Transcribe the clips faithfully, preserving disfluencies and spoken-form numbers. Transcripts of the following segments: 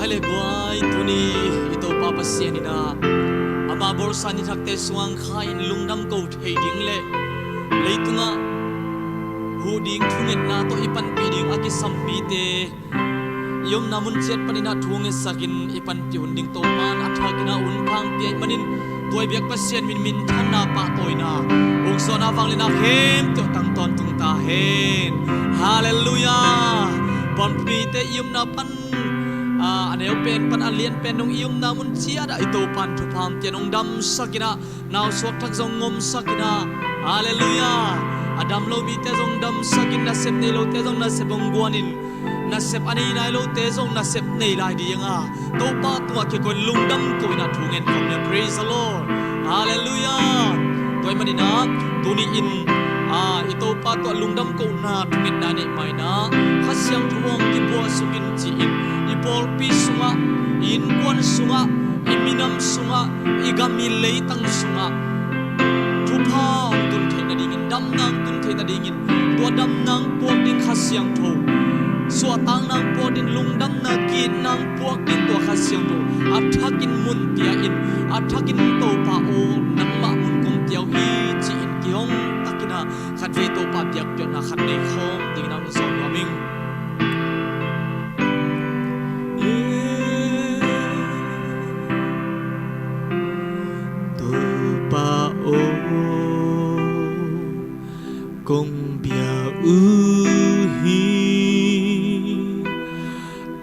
Ai le guai, tuni i Topa Pasian in ah, amah bawlsa ni thakte sungah kha in lungdam ko thei ding le leitungah huh ding thungetna tawh i panpih ding a kisam mite i omna mun ciat panin ah thu ngetsakin i panpih hun ding Topa in a thakin ah hun khang pia ahih manin, tua i biak Pasian min minthanna pahtawina uksuahna vangliatna khempeuh tang tawntung ta hen. Halleluiah. Pawlpite i omna pan, a, a neu pen pan a lian pen dong i omna mun ciat ah i Topa in thupha hong pia in hong damsak in ah, nausuak thak zong ngomsak in ah, halleluiah, a dam lo mite zong damsak in, nasep nei lote zong nasep hong guan in, nasep a nei nai lote zong nasep nei lai ding a, Topa tungah kiko in lungdam ko in ah thu ngen khawm ni. Praise the Lord. Halleluiah. Tua ahih manin ah, tuni in, a, i Topa tungah lungdam kohna thungetna i neih ma-in ah, Kha Siangtho hong kibuahsuk in ci-in, i pawlpi sungah, i innkuan sungah, i minam sungah, i gam i leitang sungah thupha hong tun theih nadingin, damna hong tun theih nadingin, tua damna hong puak ding Kha Siangtho, suahtakna hong puak ding, lungdamna, ki-itna hong puak ding tua Kha Siangtho a thakin mun pia in, a thakin Topa aw, nangmah mun kong pia uh hi ci-in kihong takin ah, khatvei Topa biakpiakna khat nei khawm dingin ah hong zawn nuam ing. Topa aw, kong bia uh hi,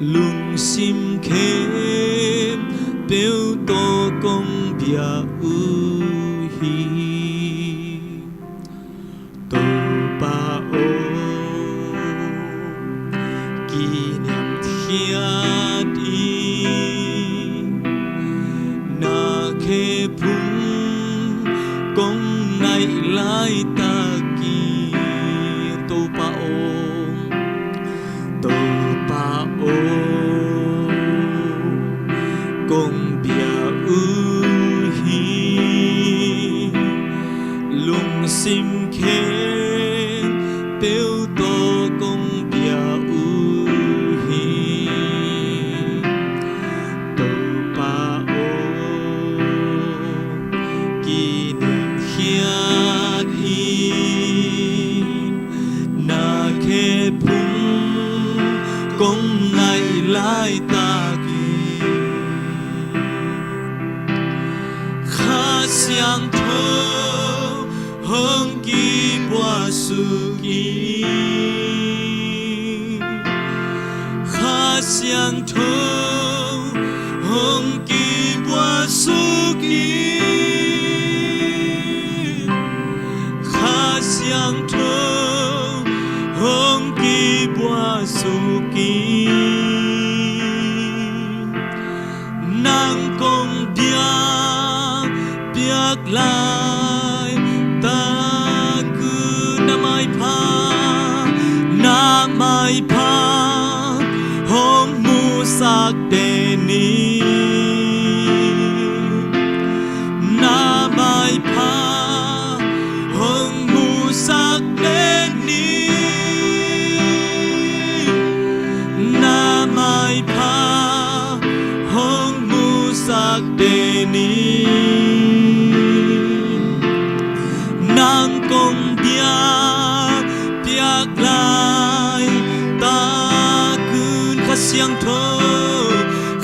lungsim khempeuh tawh kong bia uh hi. Topa aw, kiniamkhiat in, na khe phung kong ngaih laitak in, Topa aw, Topa aw, kong bia uh hi, lungsim khempeuh tawh kong bia uh hi. Topa aw, kiniamkhiat in, na khe phung kong ngaih laitak in, Kha Siangtho hong kibuahsuk in, Kha Siangtho hong kibuahsuk in, Kha Siangtho hong kibuahsuk in, nang kong biak piak laitak un, na maipha, na maipha hong musak den in, na maipha hong musak den in, na maipha hong musak den in, nang kong biak piak laitak un, Kha Siangtho,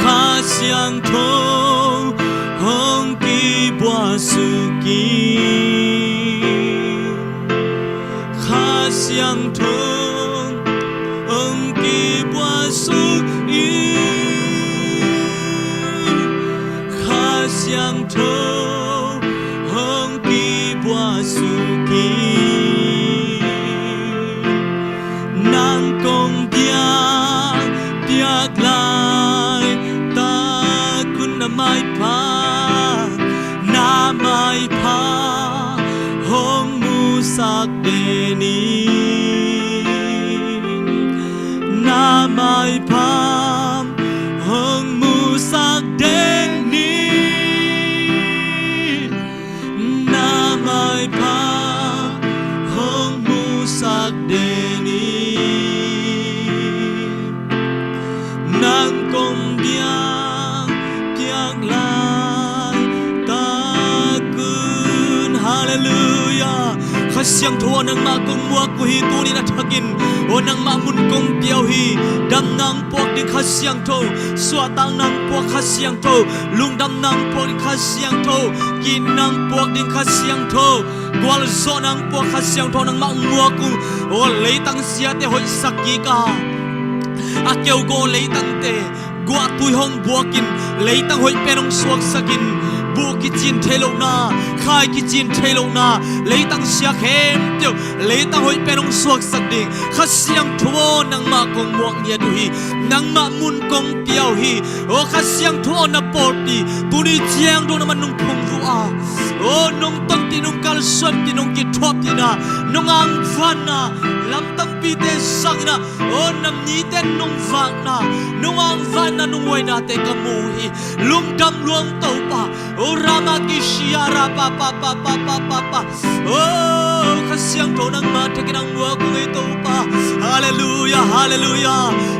Kha Siangtho hong kibuahsuk in, Kha Siangtho hong kibuahsuk in, Kha Siangtho hong kibuahsuk in, nang kong biak piak laitak un, na maipha, na maipha hong musak den in, na maipha hong musak den in, na maipha hong musak den in, nang kong bia Siangtho aw, nangmah kong muak uh hi. Tuni-in a thakin aw, nangmah mun kong pia uh hi. Damna hong puak ding Kha Siangtho, suahtakna hong puak Kha Siangtho, lungdamna hong puak ding Kha Siangtho, ki-itna hong puak ding Kha Siangtho, gualzawhna hong puak Kha Siangtho nangmah hong muak uh. Aw, leitang siate hoihsak kik a, a keugaw leitangte guahtui hong buakin, leitang hoih pen hong suaksakin, buh kicin thei lohna, khai kicin thei lohna, leitang sia khempeuh leitang hoih pen hong suaksak ding Kha Siangtho aw, nangmah kong muak ngiat uh hi. Nangmah mun kong pia uh hi. Aw Kha Siangtho aw, na pawlpi tuni ciang dong na man nong phungvuh a, aw nong tonpih, nong kalsuanpih, nong kithuahpihna, nong angvanna lam tampite zangin ah, aw nam nite nong vakna, nong angvanna, nong huainate ka mu uh hi. Lungdam lua ung Topa. Aw Rama Kishia Ra Pa Pa Pa Pa Pa Pa Pa. Aw Kha Siangtho, nangmah thakin hong muak ung ei Topa. Halleluia, halleluia.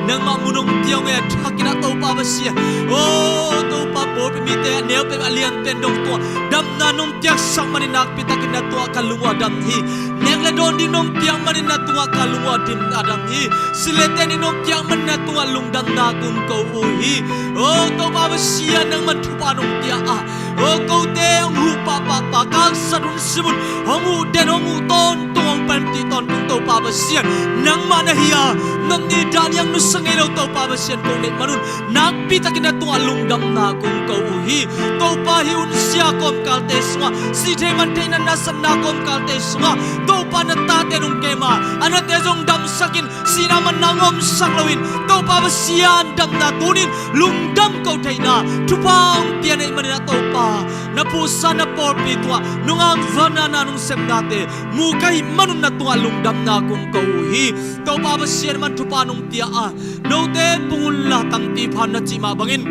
Nangmah mun hong pia ung ei, a thakin ah Topa Pasian. Aw Topa, pawlpi mite a neu pen a lian pen dong tungah damna nong piaksak manin nakpi takin na tungah ka lung uh a dam hi. Nek le dawn ding nong piak manin na tungah ka lung uh a dim, a dam hi. Silete nih nong piak manin na tungah lungdamna kong ko uh hi. Aw Topa Pasian, nangman thupha nong pia a, aw kote hong huh pahpahpah, kangzat hun sim un hong huh den, hong huh tawntung, hong panpih tawntung Topa Pasian nangmah na hi a, nop ni dah ni hong nusia ngei lo Topa Pasian kong neih man un nakpi takin na tungah lungdamna kong ko uh hi. Topa, hih hun sia kawmkalte sungah, sih thei man theihna nasepna kawmkalte sungah Topa, na tate nong kem a, a nate zong damsak in, sihna manna hong omsak loin Topa Pasian, damna tuni-in lungdam ko theihna thupha hong pia na hih manin ah Topa, na phuhsa na pawlpi tungah nong angvanna, na nong sepnate mu ka hih man un na tungah lungdamna kong ko uh hi. Topa Pasian, man thupha nong pia a, note pung unla tampi pha un na cih mah bangin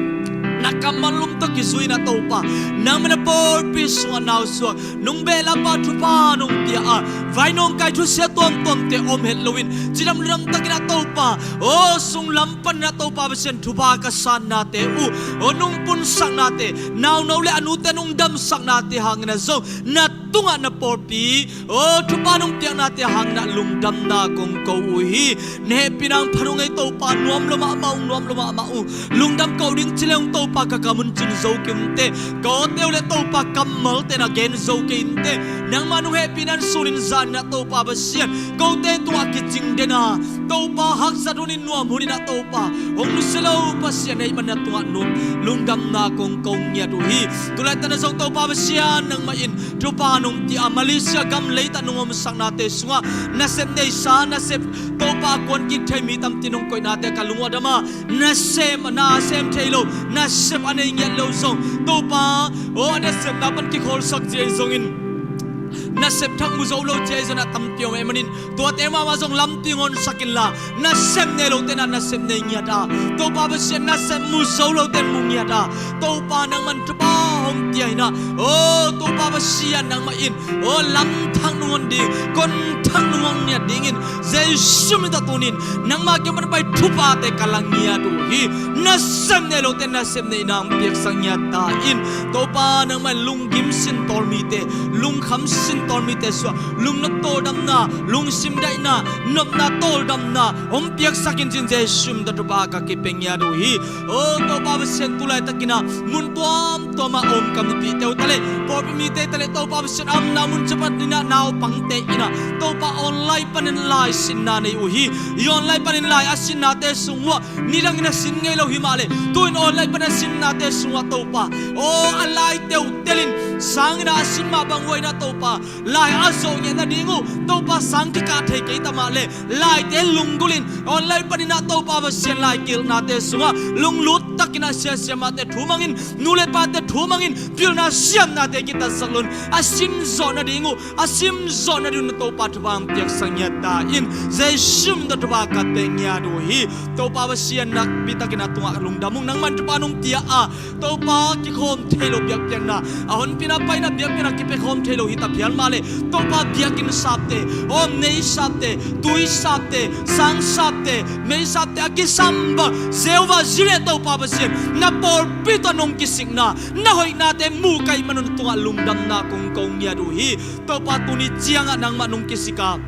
na kammal lum tawh kizui-in ah Topa, nangmah na pawlpi sungah nausuak nong behlap a, thupha nong pia a, vai nawngkai thusia tuamtuamte om het loin cidam ludam takin ah Topa, aw sunglam panin ah Topa Pasian, thupha ka sannate uh, aw nong punsaknate, nauno le a nute nong damsaknate hangin ah zong na tungah na pawlpi, aw thupha nong piaknate hangin ah lungdamna kong ko uh hi. Na hehpihna hong phat ung ei Topa, nuam lo mahmah ung, nuam lo mahmah ung. Lungdam ko ding ci le ung Topa, ka kam un cin zo kei un teh, kote uh le Topa kammalte na gen zo kei un teh, nangmah nong hehpihna in sunin zanin ah Topa Pasian, kote tungah kicing den a, Topa hakzat hunin, nuam hunin ah Topa, hong nusia lo Pasian na hih manin na tungah nuam, lungdamna kong ko ngiat uh hi. Tulaitak na zong Topa Pasian, nangmah in thupha nong pia a, Malaysia gam leitang nong omsaknate sungah nasep neisa, nasep Topa a kuan kik thei mi tampi nong koihnate ka lung uh a dam a, nasem, na sem thei lo, nasep a nei ngiat lo zong Topa, aw a nasepna pan kikholsak ci-a hi zongin, nasep thak mu zo lo ci-a hi zongin a tampi om ahih manin, tuate mahmah zong lampi hong honsak inla, nasep nei lote in ah nasep nei ngiat a, Topa Pasian, nasep mu zo lote in mu ngiat a, Topa nangman thupha hong pia in ah, aw Topa Pasian, nangmah in aw lam thak nong hon ding, kon thak nong hon ngiat dingin Jesu min tawh tuni-in nangmah kiang pan pai thuphate ka la ngiat uh hi. Nasep nei lote nasep neihna hong piaksak ngiat ta in. Topa nangmah in lunggim sin tawl mite, lungkham sin tawl mite sungah lungnop tawldamna, lungsim daihna, nopna tawldamna hong piaksak in ci-in Jesu min tawh thupha ka kipia ngiat uh hi. Aw Topa Pasian, tu laitakin ah mun tuamtuam ah a omkam mipihte uh ta leh, pawlpi mite ta leh, Topa Pasian, a omna mun ciang panin ah naupangte in ah Topa online panin laisinna nei uh hi. Hih online panin lai a sinnate sung uh ah nidangin a sin ngei lo hi mah leh, tu-in online panin a sinnate sung uh ah Topa, aw a laite uh telin sangin ah a sin mah bang uh ah in ah Topa, lai a zawh ngiat nading uh Topa, sang kikah thei kei ta mah leh, laite lunggulhin online panin ah Topa Pasian, lai kilnate sungah lunglut takin ah sia siamahte thumangin, nu le pate thumangin, pilna siamnate kitasak loin a sin zawh nading uh, a sim zawh nading uh na Topa thupha hong piaksak ngiat ta in. Jesu min tawh thupha ka pia ngiat uh hi. Topa Pasian, nakpi takin a tungah lungdam ung. Nangman thupha nong pia a, Topa, kikhawm thei lo biakpiakna, a honpihna paina biakpiakna kipia khawm thei lo hi ta phial mah leh, Topa, biakinn sapte, aw nei sapte, tui sapte, sang sapte, mei sapte a kisam bang Jehovah Jireh, Topa Pasian, Na pawlpi tawh nong kisikna, na hoihnate mu ka hih manun tungah lungdamna kong ko ngiat uh hi. Topa, tuni ciangah nangmah nong kisik a,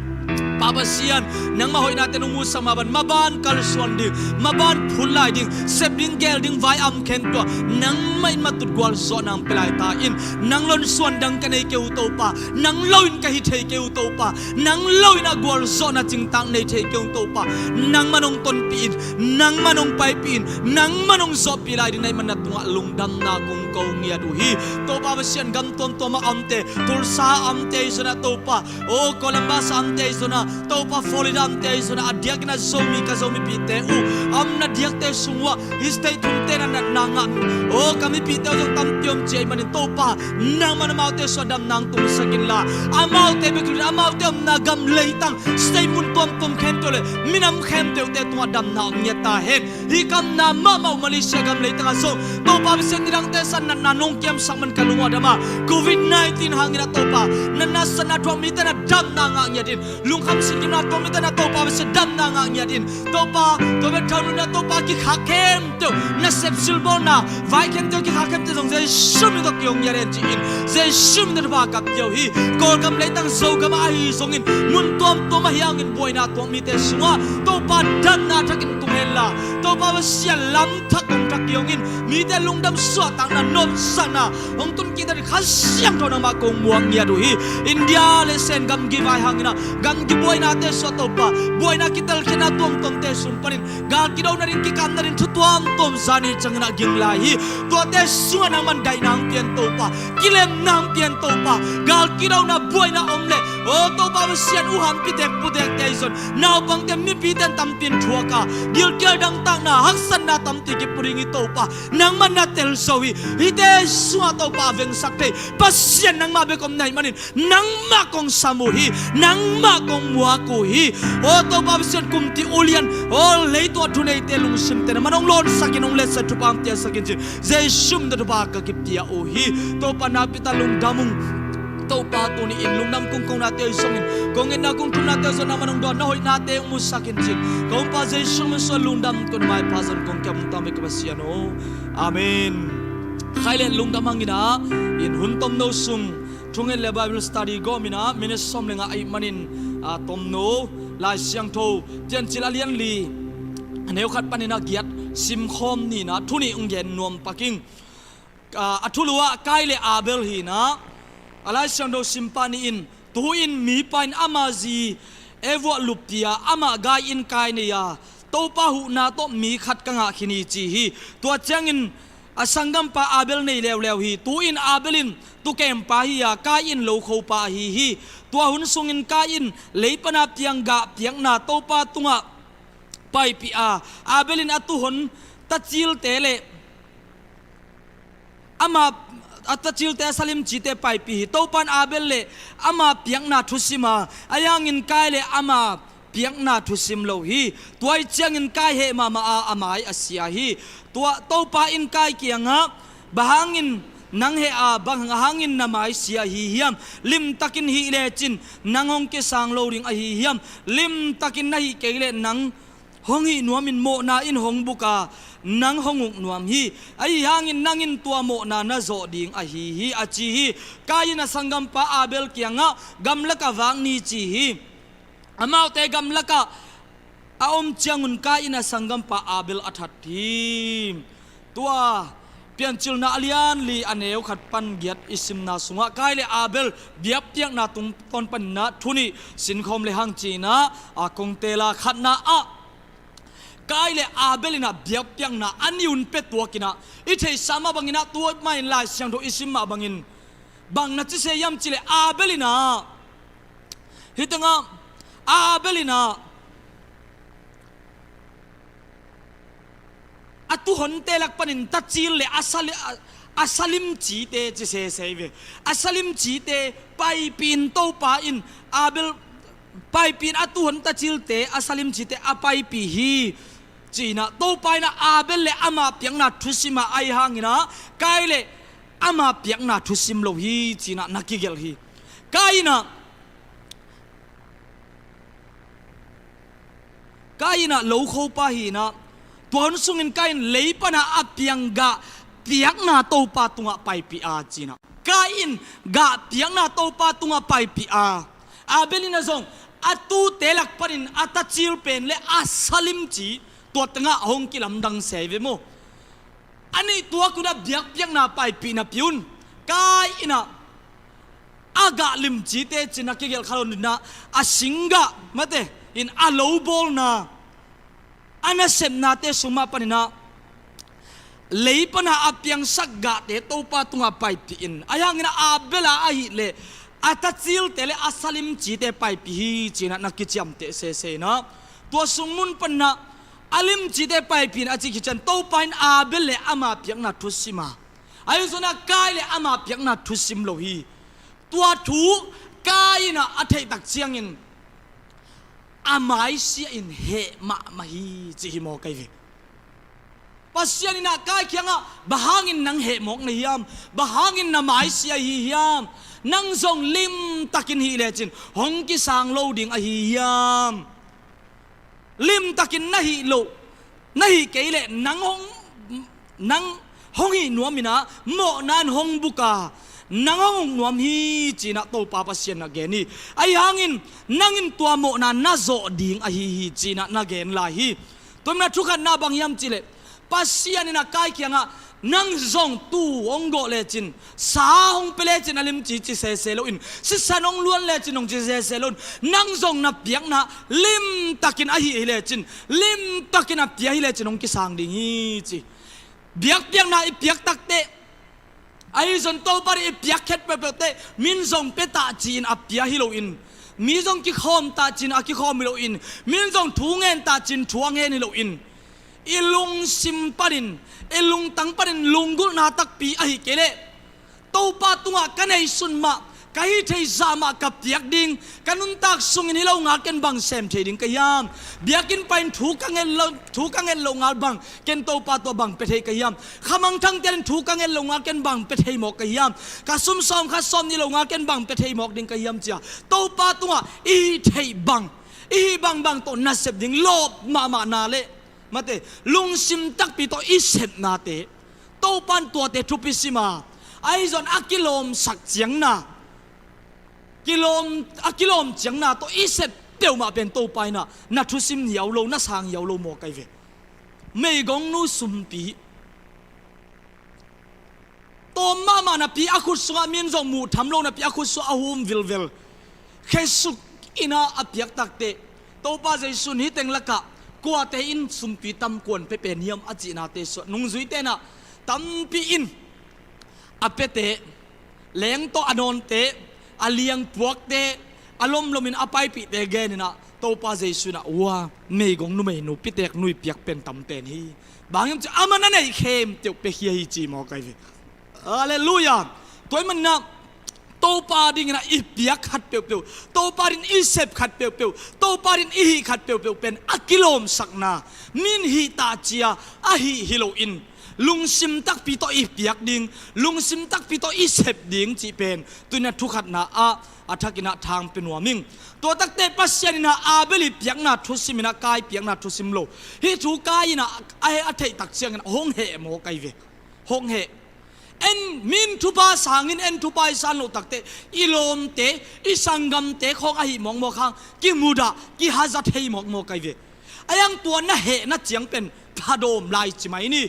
Pa Pasian, nangmah hoihnate nong musak mah bang, maban kalsuan ding, maban phut lai ding, sep ding, gel ding vai a om khempeuh ah nangmah in matut gualzawhna hong pia lai ta in. Nang lon suan dang ka nei kei uh Topa, nang lo in ka hi thei kei uh Topa, nang lo in a gualzawhna cingtak nei thei kei uh Topa, nangmah nong tonpih in, nangmah nong paipih in, nangmah nong zawhpih lai ding na hih manin na tungah lungdamna kong ko ngiat uh hi. Topa Pasian, gam tuamtuam a omte, Tulsa a omte i zon ah Topa, o Columbus a omte i zon ah Topa, Florida a omte i zon ah, a diakin a Zomi, ka Zomipihte uh a omna diakte sung uh ah, hi state thumte na natna ngah, o ka mipihte uh zong tampi om ci ahih manin Topa, nangmah in amaute sungah damna hong tungsak inla, amaute bek hi lo in amaute omna gam leitang, state mun tuamtuam khempeuh le minam khempeuhte tungah damna om ngiat ta hen. Hih kamna mahmah uh Malaysia gam leitangah zong Topa Pasian, nidangte sangin natna nong kiamsak man ka lung uh a dam a, covid nineteen hangin ah Topa, natna satna thuak mite na damna ngah ngiat in, lungkham sinkimna tuak mite na Topa Pasian damna ngah ngiat in, Topa, tua bek thanuam in ah Topa, kikhak khempeuh, nasep silbawlna vai khempeuh, kikhak khempeuh zong Jesu min tawh kihong ngiat hen ci-in, Jesu min tawh thupha ka pia uh hi. Kawlgam leitang Zogam ah ahi zongin, mun tuamtuam ahi hangin buaina tuak mite sungah Topa, damna thakin tung henla, Topa Pasian, lam thak kong thak kihong in, mite lungdam suahtakna, nopsakna hong tun kik ta ding Kha Siangtho nangmah kong muak ngiat uh hi. India le Sen gamgi vai hangin ah, gamgi buainate sungah Topa, buaina kitelkhiatna tuamtuamte sung panin gal kidona ding, kikapna ding thu tuamtuam zani ciangin ah ging lai hi. Tuate sungah nangman daihna hong pia in Topa, kilemna hong pia in Topa, gal kidona buaina om leh, o Topa Pasian, uh hampi tek pu tekte i zon, naupangte, mipite in tampi in thuak a, gilkial dangtakna, haksatna tampi kipia ding hi Topa, nangman na tel zo hi. Hihte sungah Topa, vengsak thei Pasian nangmah bek om na hih manin nangmah kong sam uh hi, nangmah kong muak uh hi. O Topa Pasian, kumpi ulian, o leitung a thuneite lungsimte na man hong lawnsak in, hong letsak, thupha hong piaksak in ci-in Jesu min tawh thupha ka kipia uh hi. Topa, nakpi takin lungdam ung. Topa, tuni-in lungdam kong konate ahi zongin, kong itna kong thumnate ahi zongin nangman hong dawng, na hoihnate hong musak in ci-in ka Umpa Jesu min sungah lungdam tawh na maipha zong kong kiam ung, tangpi ka Pasian aw. Amen. Khai le lungdam hang in ah, in hun tomno sung thungen le Bible study gawm in ah, minute sawm le nga ahih manin, a, tomno Lai Siangtho Piancil a lian li, a neu khat panin a giat simkhawm ni in ah, thu nih hong gen nuam pak ing. A, a thulu ah Kain le Abel hi in ah, a Lai Siangtho simpa nih in, tu-in mipa in ama zi Eva lup pia, amah gai-in kai nei a, Topa huhna tawh mi khat ka ngah khin hi ci hi. Tua ciangin a sanggampa Abel nei leuleu hi. Tu-in Abel in tukempa hi a, Kain in lokhopa ahi hi. Tua hun sungin Kain in lei pana piang gah piakna Topa tungah paipih a, Abel in a tuhon tacilte le ama, a tacilte a salim cite paipih hi. Topa in Abel le ama piakna thusim a, ahi hangin Kain le ama piakna thusim lo hi. Tua ahih ciangin Kain heh mahmah a, a mai a sia hi. Tua Topa in Kain kiangah, "Bang hangin nang heh a, bang hangin na mai sia ahi hiam? Limtakin hih lecin nang hong kisang lo ding ahi hiam? Limtakin na hih kei leh nang hong hih nuamin mawhna in hong buk a, nang hong uk nuam hi. Ahi hangin nang in tua mawhna na zawh ding ahi hi," a ci hi. Kain in a sanggampa Abel kiangah, "Gamlakah vak ni," ci hi. Amaute gamlakah a om ciangun Kain in a sanggampa Abel a that hi. Tua Piancilna a lian li, a neu khat pan giat i simna sungah Kain le Abel biakpiakna tungtawn panin ah thu nih sinkhawm le hang ci-in ah, a, kong teel a, khatna ah Kain le Abel in ah biakpiakna a nih un pia tuak in ah, i theihsa mah bangin ah, tua mah in Lai Siangtho i sim mah bangin, bang na ci se hiam cih leh Abel in ah, hih tengah Abel in ah a tuhonte lak panin tacil le a sali-, a, a salim cite ci sese hi ve. A salim cite paipih in Topa in Abel, paipih in a tuhon tacilte a salim cite a paipih hi ci-in ah, Topa in ah Abel le ama piakna thusim a, ahi hangin ah Kain le ama piakna thusim lo hi ci-in ah na kigelh hi. Kain in ah Kain in ah lokhopa hi in ah, Tua hun sungin Kain lei pana a piang gah piakna Topa tungah paipih a, ci-in ah, Kain gah piakna Topa tungah paipih a, Abel in ah zong a tute lak panin a tacil pen le a salimci tua tengah hong kilamdang se ve maw. A nih tuak un ah biakpiakna paipih napi un Kain in ah a gah limcite, ci-in ah kigelh kha lo in ah, a singgah mate in a lo bawlna, a nasepnate sung mah panin ah lei pana a piangsak gahte Topa tungah paipih in, ahi hangin ah Abel a ahih leh a tacilte le a salimcite paipih hi, ci-in ah na kiciamteh sese in ah, tua sung mun panin ah a limcite paipih in a cih khit ciang Topa in Abel le ama piakna thusim a, ahi zongin ah Kain le ama piakna thusim lo hi. Tua thu Kain in ah a theih tak ciangin a maisia in heh mahmah hi, ci hi maw, kai ve. Pasian in ah Kain kiangah, "Bang hangin nang heh mawk na hiam? Bang hangin na maisia hi hiam? Nang zong limtakin hih lecin hong kisang lo ding ahi hiam? Limtakin na hih loh, na hih kei leh nang hong, nang hong hih nuam in ah, mawhna in hong buk a, nang hong uk nuam hi," ci-in ah Topa Pasian na gen hi. Ahi hangin nang in tua mawhna na zawh ding ahi hi, ci-in ah na gen lai hi. Tua manin ah thukhatna bang hiam cih leh, Pasian in ah Kain kiangah, "Nang zong tuu hong gawh lecin, sa hong pia lecin a limci," ci sese loin, "Sisan hong luan lecin," hong ci sese loin, "Nang zong na piakna limtakin a hih hi lecin, limtakin a pia hi lecin hong kisang ding hi," ci. Biakpiakna i piak takteh, ahi zong Topa ding i piak khet peuhpeuhteh, "Min zong pia ta," ci-in a pia hi loin, "Mi zong kikhawm ta," ci-in a kikhawm hi loin, "Min zong thu ngen ta," ci-in thu a ngen hi loin, i lungsim panin, i lungtang panin lunggulhna takpi ahi kei leh, "Topa tungah ka neisun mah, ka hih theih zah mah ka piak ding, ka nuntak sungin hih lo ngal ken bang sem thei ding ka hiam? Biakinn panin thu ka nget lo, thu ka nget loh ngal bang ken Topa tungah bang pia thei ka hiam? Khamangthangte adingin thu ka nget loh ngal ken bang pia thei mawk ka hiam? Ka sum sawm khat sawm nih loh ngal ken bang pia thei mawk ding ka hiam?" ci-a Topa tungah i hih theih bang, i hih bangbang tawh nasep ding lawp mahmahna le, mate, lungsim takpi tawh i sepnate, Topa in tuate thupi sim a, ahi zongin a kilawmsak ciangna, kilawm, a kilawm ciangna tawh i sep peuhmah pen Topa in ah na thusim hiau lo, na sang hiau lo maw, kai ve. Meigongnu sumpi, tawm mahmah napi, a khut sungah min zong muh tham lo napi, a khut sungah a hum vilvel, khesuk in ah a piak takteh, Topa Jesu in, "Hih teng lakah kuate in sumpi tam kua'n pia pen hiam?" a cihnate sungah nungzuite in ah tampi in a piate, leng tawh a nawnte, a liangpuakte, a lomlomin a paipihte gen in ah, Topa Jesu in ah, "Ua, meigong numeinu, pitek nui piak pen tam pen hi. Bang hiam cih leh aman a neih khempeuh piakhia hi," ci maw, kai ve. Halleluiah. Tua ahih manin ah Topa dingin ah i piak khat peuhpeuh, Topa dingin i sep khat peuhpeuh, Topa dingin i hih khat peuhpeuh pen a kilawmsakna, min hih ta ci-a a hih hi loin, lungsim takpi tawh i piak ding, lungsim takpi tawh i sep ding cih pen tuni-in ah thukhatna ah a thakin ah thang pia nuam ing. Tua takteh Pasian in ah Abel i piakna thusim in ah Kain piakna thusim lo. Hih thu Kain in ah a, a theih tak ciangin ah hong heh maw, kai ve. Hong heh. En, min thupha sangin en thupha i san loh takteh i lawmte, i sanggamte khawng ahih mawkmawk hang kimudah, kihaza thei mawkmawk, kai ve. Ahi hang tua na hehna ciang pen phadawm lai ci mai ni.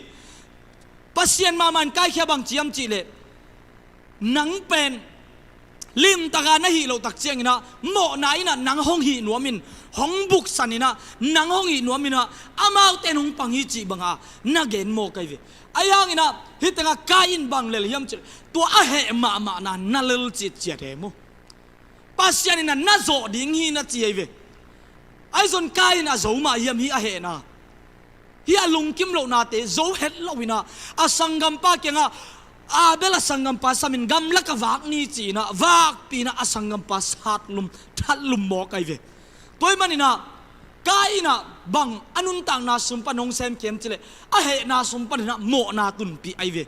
Pasian mahmah in Kain kiang bang ci hiam cih leh, "Nang pen limtaka na hih loh tak ciangin ah mawhna in ah nang hong hih nuamin, hong buksan in ah nang hong hih nuamin ah amaute in hong pang hi," cih banga na gen maw, kai ve. Ahi hangin ah hih tengah Kain in bang lel hiam cih leh, tua a heh mahmahna na lel citciat hi maw. Pasian in ah na zawh ding hi na ci hi ve. Ahi zongin Kain in a zo mah hiam hih a hehna? Hih a lungkim lohnate zo het loin ah a sanggampa kiangah, "Abel a sanggampa samin gamlakah vak ni," ci-in ah vakpih in ah a sanggampa satlum, thatlum mawk ahi ve. Tua ahih manin ah Kain in ah bang a nuntakna sung pan hong sem hiam cih leh, a hehna sung panin ah mawhna tunpih ahi ve.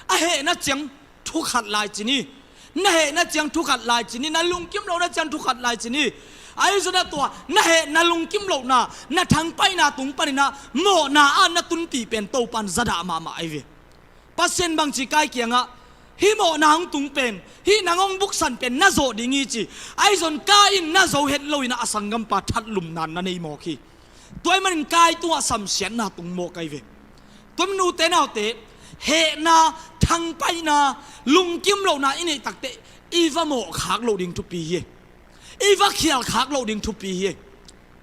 A hehna ciang thukhat lai ci ni. Na hehna ciang thukhat lai ci ni. Na lungkim lohna ciang thukhat lai ci ni. Ahi zongin ah tua na hehna lungkim lohna, na thangpaihna tung panin ah mawhna a na tunpih pen Topa'n zadah mahmah ahi ve. Pasian bangci Kain kiangah hih mawhna hong tung pen, hih nang hong buksan pen na zawh ding hi ci. Ahi zongin Kain in na zo het loin ah a sanggampa thatlumna na nei mawk hi. Tua ahih manin Kain tungah samsiatna tung mawk ahi ve. Tua manin ute naute, hehna, thangpaihna, lungkim lohna i neih takteh i va mawhkhak loh ding thupi hi. I va khialkhak loh ding thupi hi.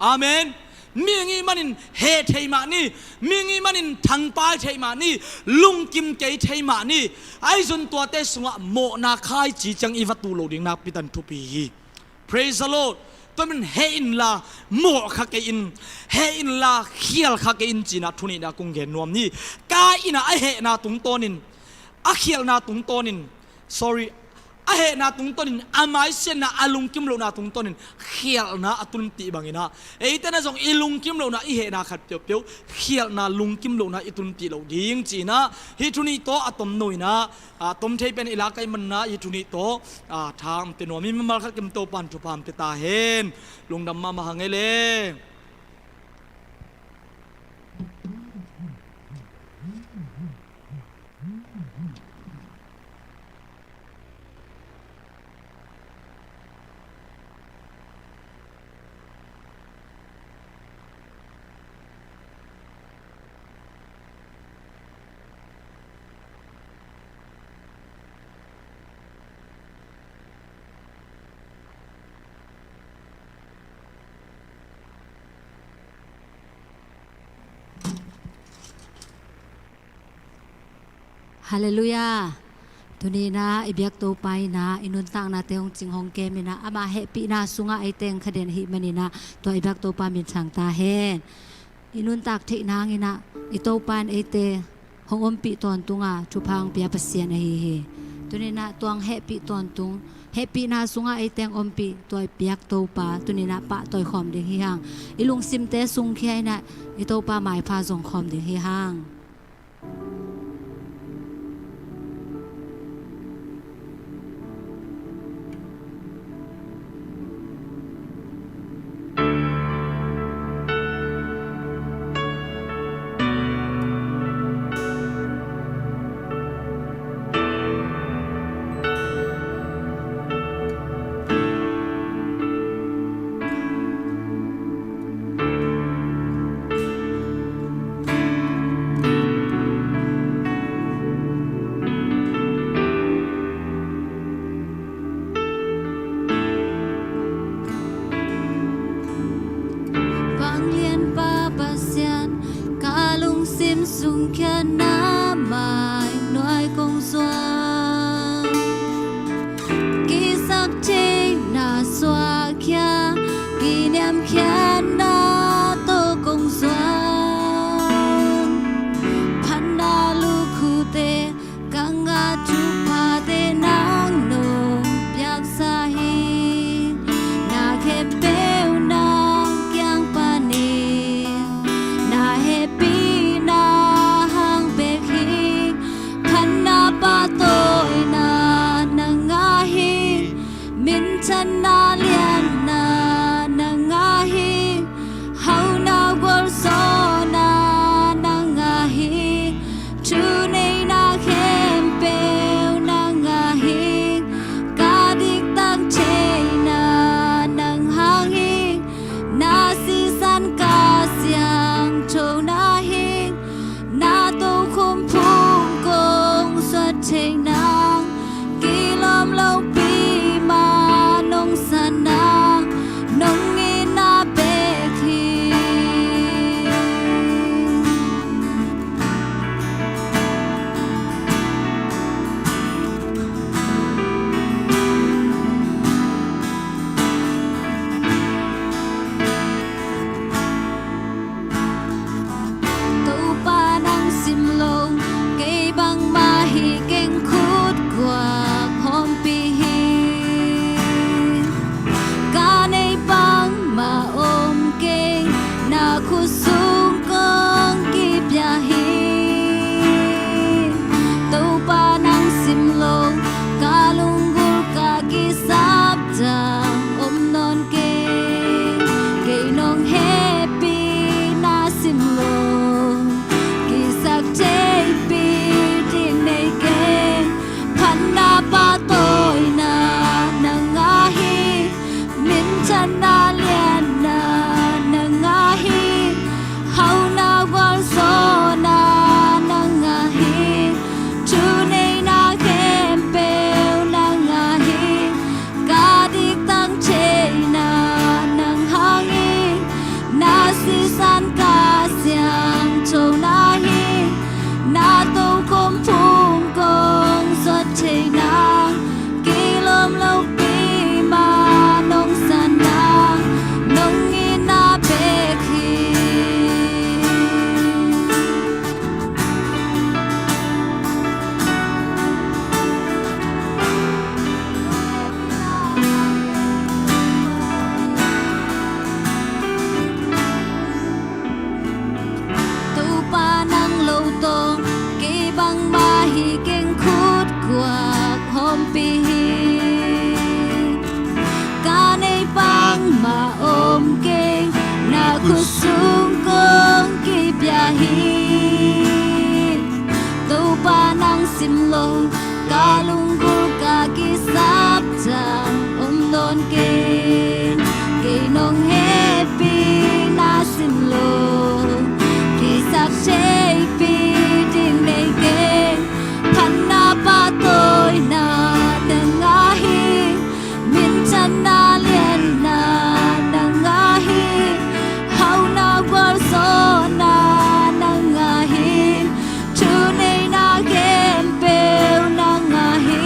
Amen. Mi ing i hih manin heh thei mah ni, mi ing i hih manin thangpai thei mah ni, lungkim kei thei mah ni. Ahi zongin tuate sungah mawhna khaici ciang i va tuh loh ding nakpi takin thupi hi. Praise the Lord. Tua manin heh inla mawhkha kei in, heh inla khialkha kei in ci-in ah thu nihna kong gen nuam hi. Kain in ah a hehna tungtawnin, a khialhna tungtawnin, sorry, a hehna tungtawnin, a maisiatna, a lungkim lohna tungtawnin khialhna a tunpih bangin ah, eite in ah zong i lungkim lohna, i hehna khat peuhpeuh khialhna, lungkim lohna i tunpih loh ding ci-in ah hih thu nih tawh a tomno in ah, a tom thei pen i lak ahih manin ah hih thu nih tawh, a, tha hong pia nuam hi. Mimal khat kim Topa'n thupha hong pia ta hen. Lungdam mahmah hang e le. Halleluiah. Tuni in ah i biak Topa in ah i nuntaknate hong cing hong kem in ah, ama hehpihna sungah eite hong kha den ahih manin ah, tua i biak Topa minthang ta hen. I nuntak theih nangin ah i Topa in eite hong ompih tawntung a thupha hong pia Pasian ahi hi. Tuni in ah tua hong hehpih tawntung, hehpihna sungah eite hong ompih tua i biak Topa tuni in ah pahtawi khawm ding hi hang. I lungsimte sungkhia in ah i Topa maipha zong khawm ding hi hang. Vanglianpa Pasian, ka lungsim sungkhia na mai nuai kong zuan. Kisap theihna suahkhia, kiniamkhiatna tawh kong zuan. Phatna lukhute ka ngah thuphate nang nong piaksa hi. Na khempeuh nang kiang panin na hehpihna hang bek hi. Phatna pahtawi Pi hi, ka neih bangmah om kei, na khut sung kong kipia hi. Topa nang sim lo, ka lunggulh ka kisap ciang om nawn kei. Kei nong hehpihna sim lo, kisap theihpih ding nei keng. Phatna pahtawina nang a hi, minthanna lianna nang a hi, hauhna gualzawhna nang a hi, thuneihna khempeuh nang a hi,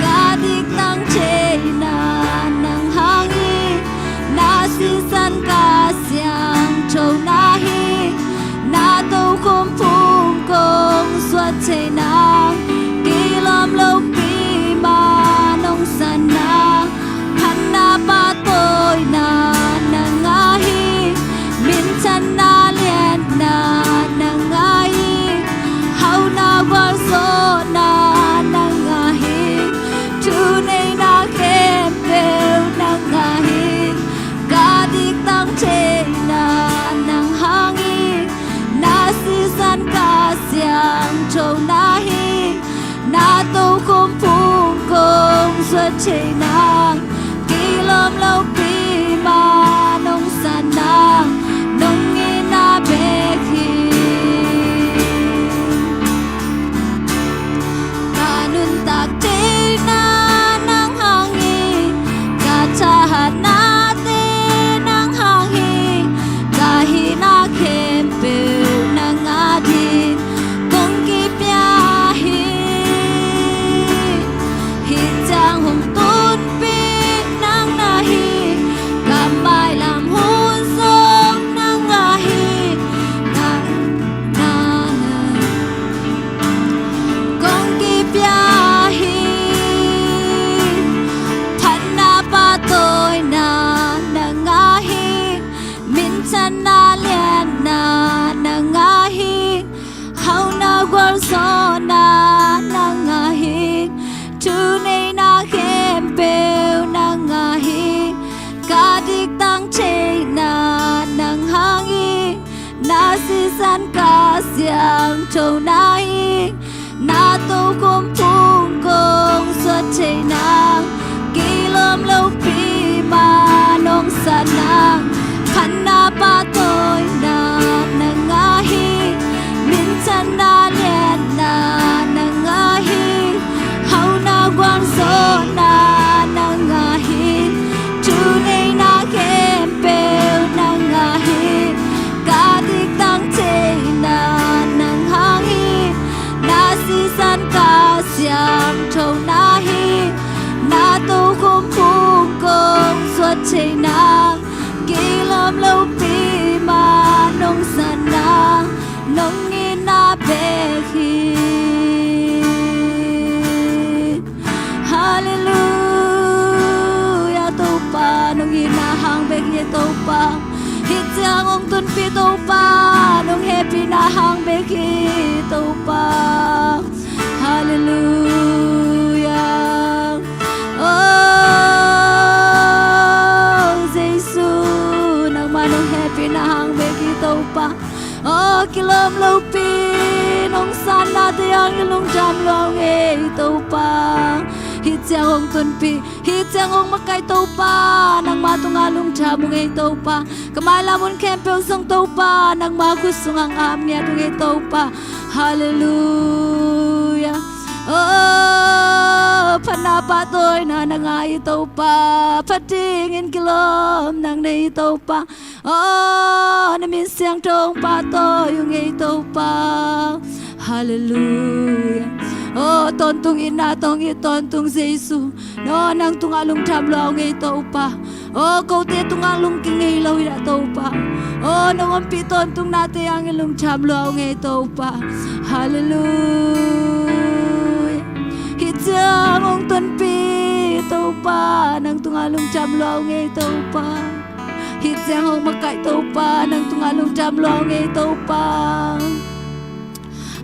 ka diktang theihna nang hang hi, na sisan ka siangthona hi, na tokhom phung kong suah thei nang, kilawm lopi ma nong san nang. Phatna pahtawina nang a hi, minthanna lianna nang a hi, hauhna gualzawhna nang a hi, thuneihna khempeuh nang a hi, ka diktang theihna nang hang hi, na sisan ka siangthona hi, na tokhom phung kong suah thei nang, kilawm lopi ma nong san nang, nong itna bek hi. Ka nuntak theihna nang hang hi, ka thahatnate nang hang hi, ka hihna khempeuh nang a ding kong kipia hi. Hih ciang hong tunpih nang na hi, ka mailam hun zong nang a hi, nang, nang kong kipia hi. Phatna pahtawina nang a hi, minthanna lianna nang a hi, hauhna gualzawhna nang a hi, thuneihna khempeuh nang a hi, ka diktang theihna nang hang hi, na sisan ka siangthona hi, na tokhom phung kong suah thei nang, kilawm lopi ma nong san nang. Phatna pahtawina nang a hi, minthanna lianna nang a hi, hauhna gualzawhna nang a hi, thuneihna khempeuh nang a hi, ka diktang theihna nang hang hi, na sisan ka siangthona hi, na tokhom phung kong suah thei nang, kilawm lopi ma nong san nang, nong itna bek hi. Halleluia. Topa, nong itna hang bek hi Topa. Hih ciang hong tunpih Topa, nong hehpihna hang bek hi Topa. Halleluia. Oh Jesu, nangmah nong hehpihna hang bek hi Topa. Oh, kilawm lopi nong sannate hang i lungdam lua ung ei Topa. Hih ciang hong tunpih, hih ciang hong makaih Topa, nangmah tungah lungdam ung ei Topa. Ka mailam hun khempeuh zong Topa, nangmah khut sungah ap ngiat ung ei Topa. Halleluia. Oh, phatna pahtawina nang a hi Topa, phat dingin kilawm nang na hi Topa. Oh, na min siangtho hong pahtawi ung ei Topa. Halleluia. Oh, tawntung itna tawh hong it tawntung Jesu, oh, nang tungah lungdam lua ung ei Topa. Oh, kote tungah lungkia ngei lo hi dah Topa. Oh, nong ompih tawntungnate hang i lungdam lua ung ei Topa. Halleluia. Hih ciang hong tunpih Topa, nang tungah lungdam lua ung ei Topa. Hih ciang hong makaih Topa, nang tungah lungdam lua ung ei Topa.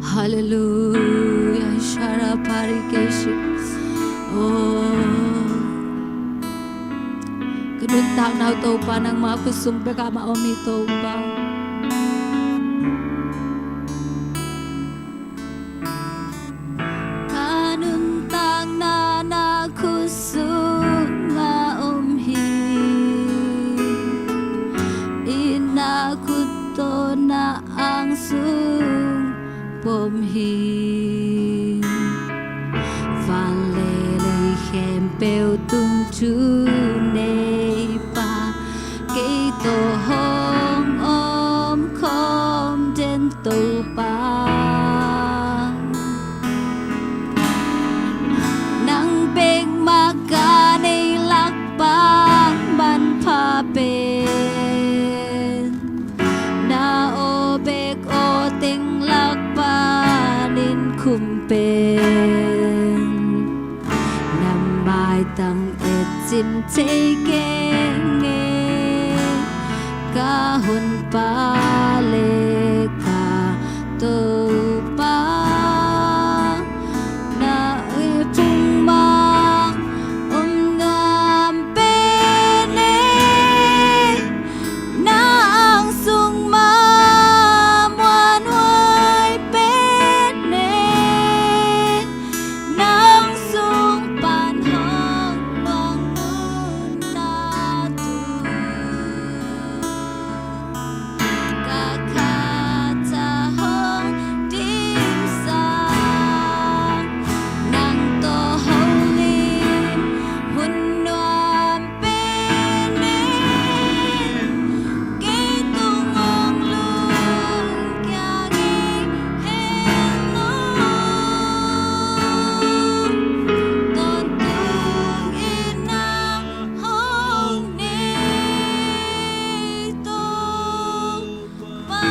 Halleluia. Shara parikeshi. Aw, ka nuntakna uh Topa, nangmah khut sung bekah mah om hi Topa. Ka nuntakna na khut sungah om hi. I na khut tawh na ang sung pom hi. Van le lei khempeuh tung thuneipa, kei tawh hong om khawm den Topa. Nang bek mah ka neih lak pan manpha pen, na aw bek aw teng lak panin khum pen, na maitang et cim thei keng e, ka Honpa le ka Topa. Na i phung mah om nuam pen e, na ang sung mah muanhuai pen e, nang sung pan hong luang nunna tung, ka khat a hong dimsak, nang tawh holim hun nuam pen e, kei tung hong lungkia ngei hen aw. Tawntung in nang hong nei Topa.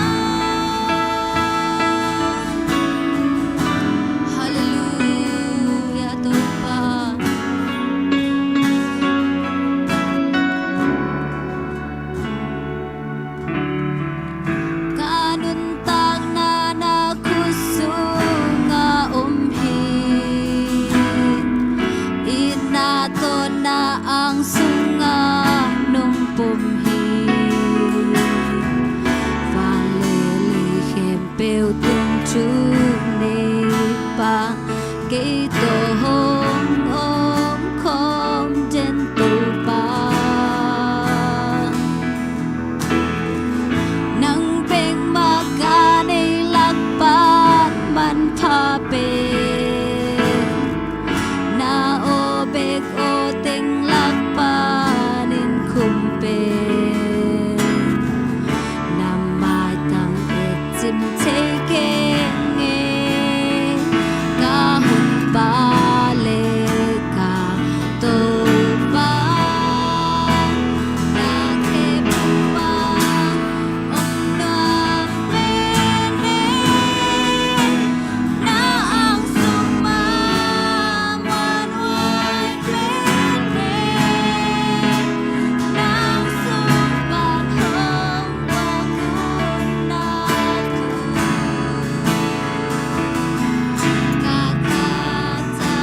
Halleluiah Topa. Ka nuntakna na khut sungah om hi. I na tawh na ang sungah nong pom hi. Van le lei khempeuh tung thuneipa, kei tawh hong om khawm den Topa. Nang bek mah ka neih lak pan manpha pen, na aw bek aw teng lak panin khum pen, na maitang et cim thei keng e, ka Honpa le ka Topa. Na khe phung mah om nuam pen e, na ang sung mah muanhuai pen e, nang sung pan hong luang nunna tung, ka khat a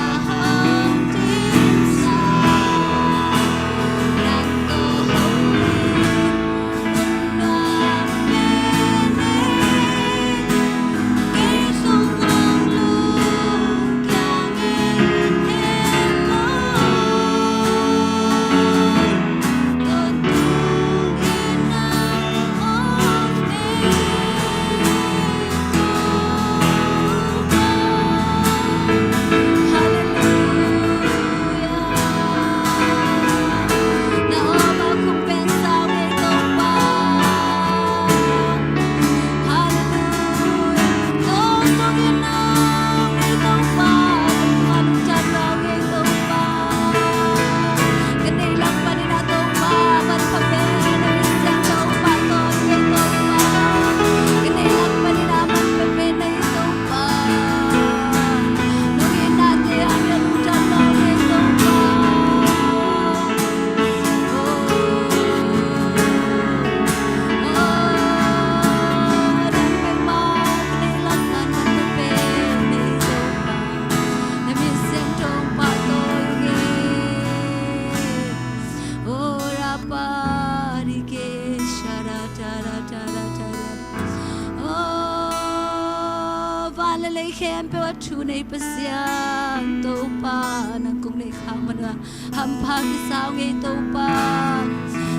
lei khempeuh a thu nei Pasian Topa, nang kong neih khak man uh a hampha kisa ung ei Topa.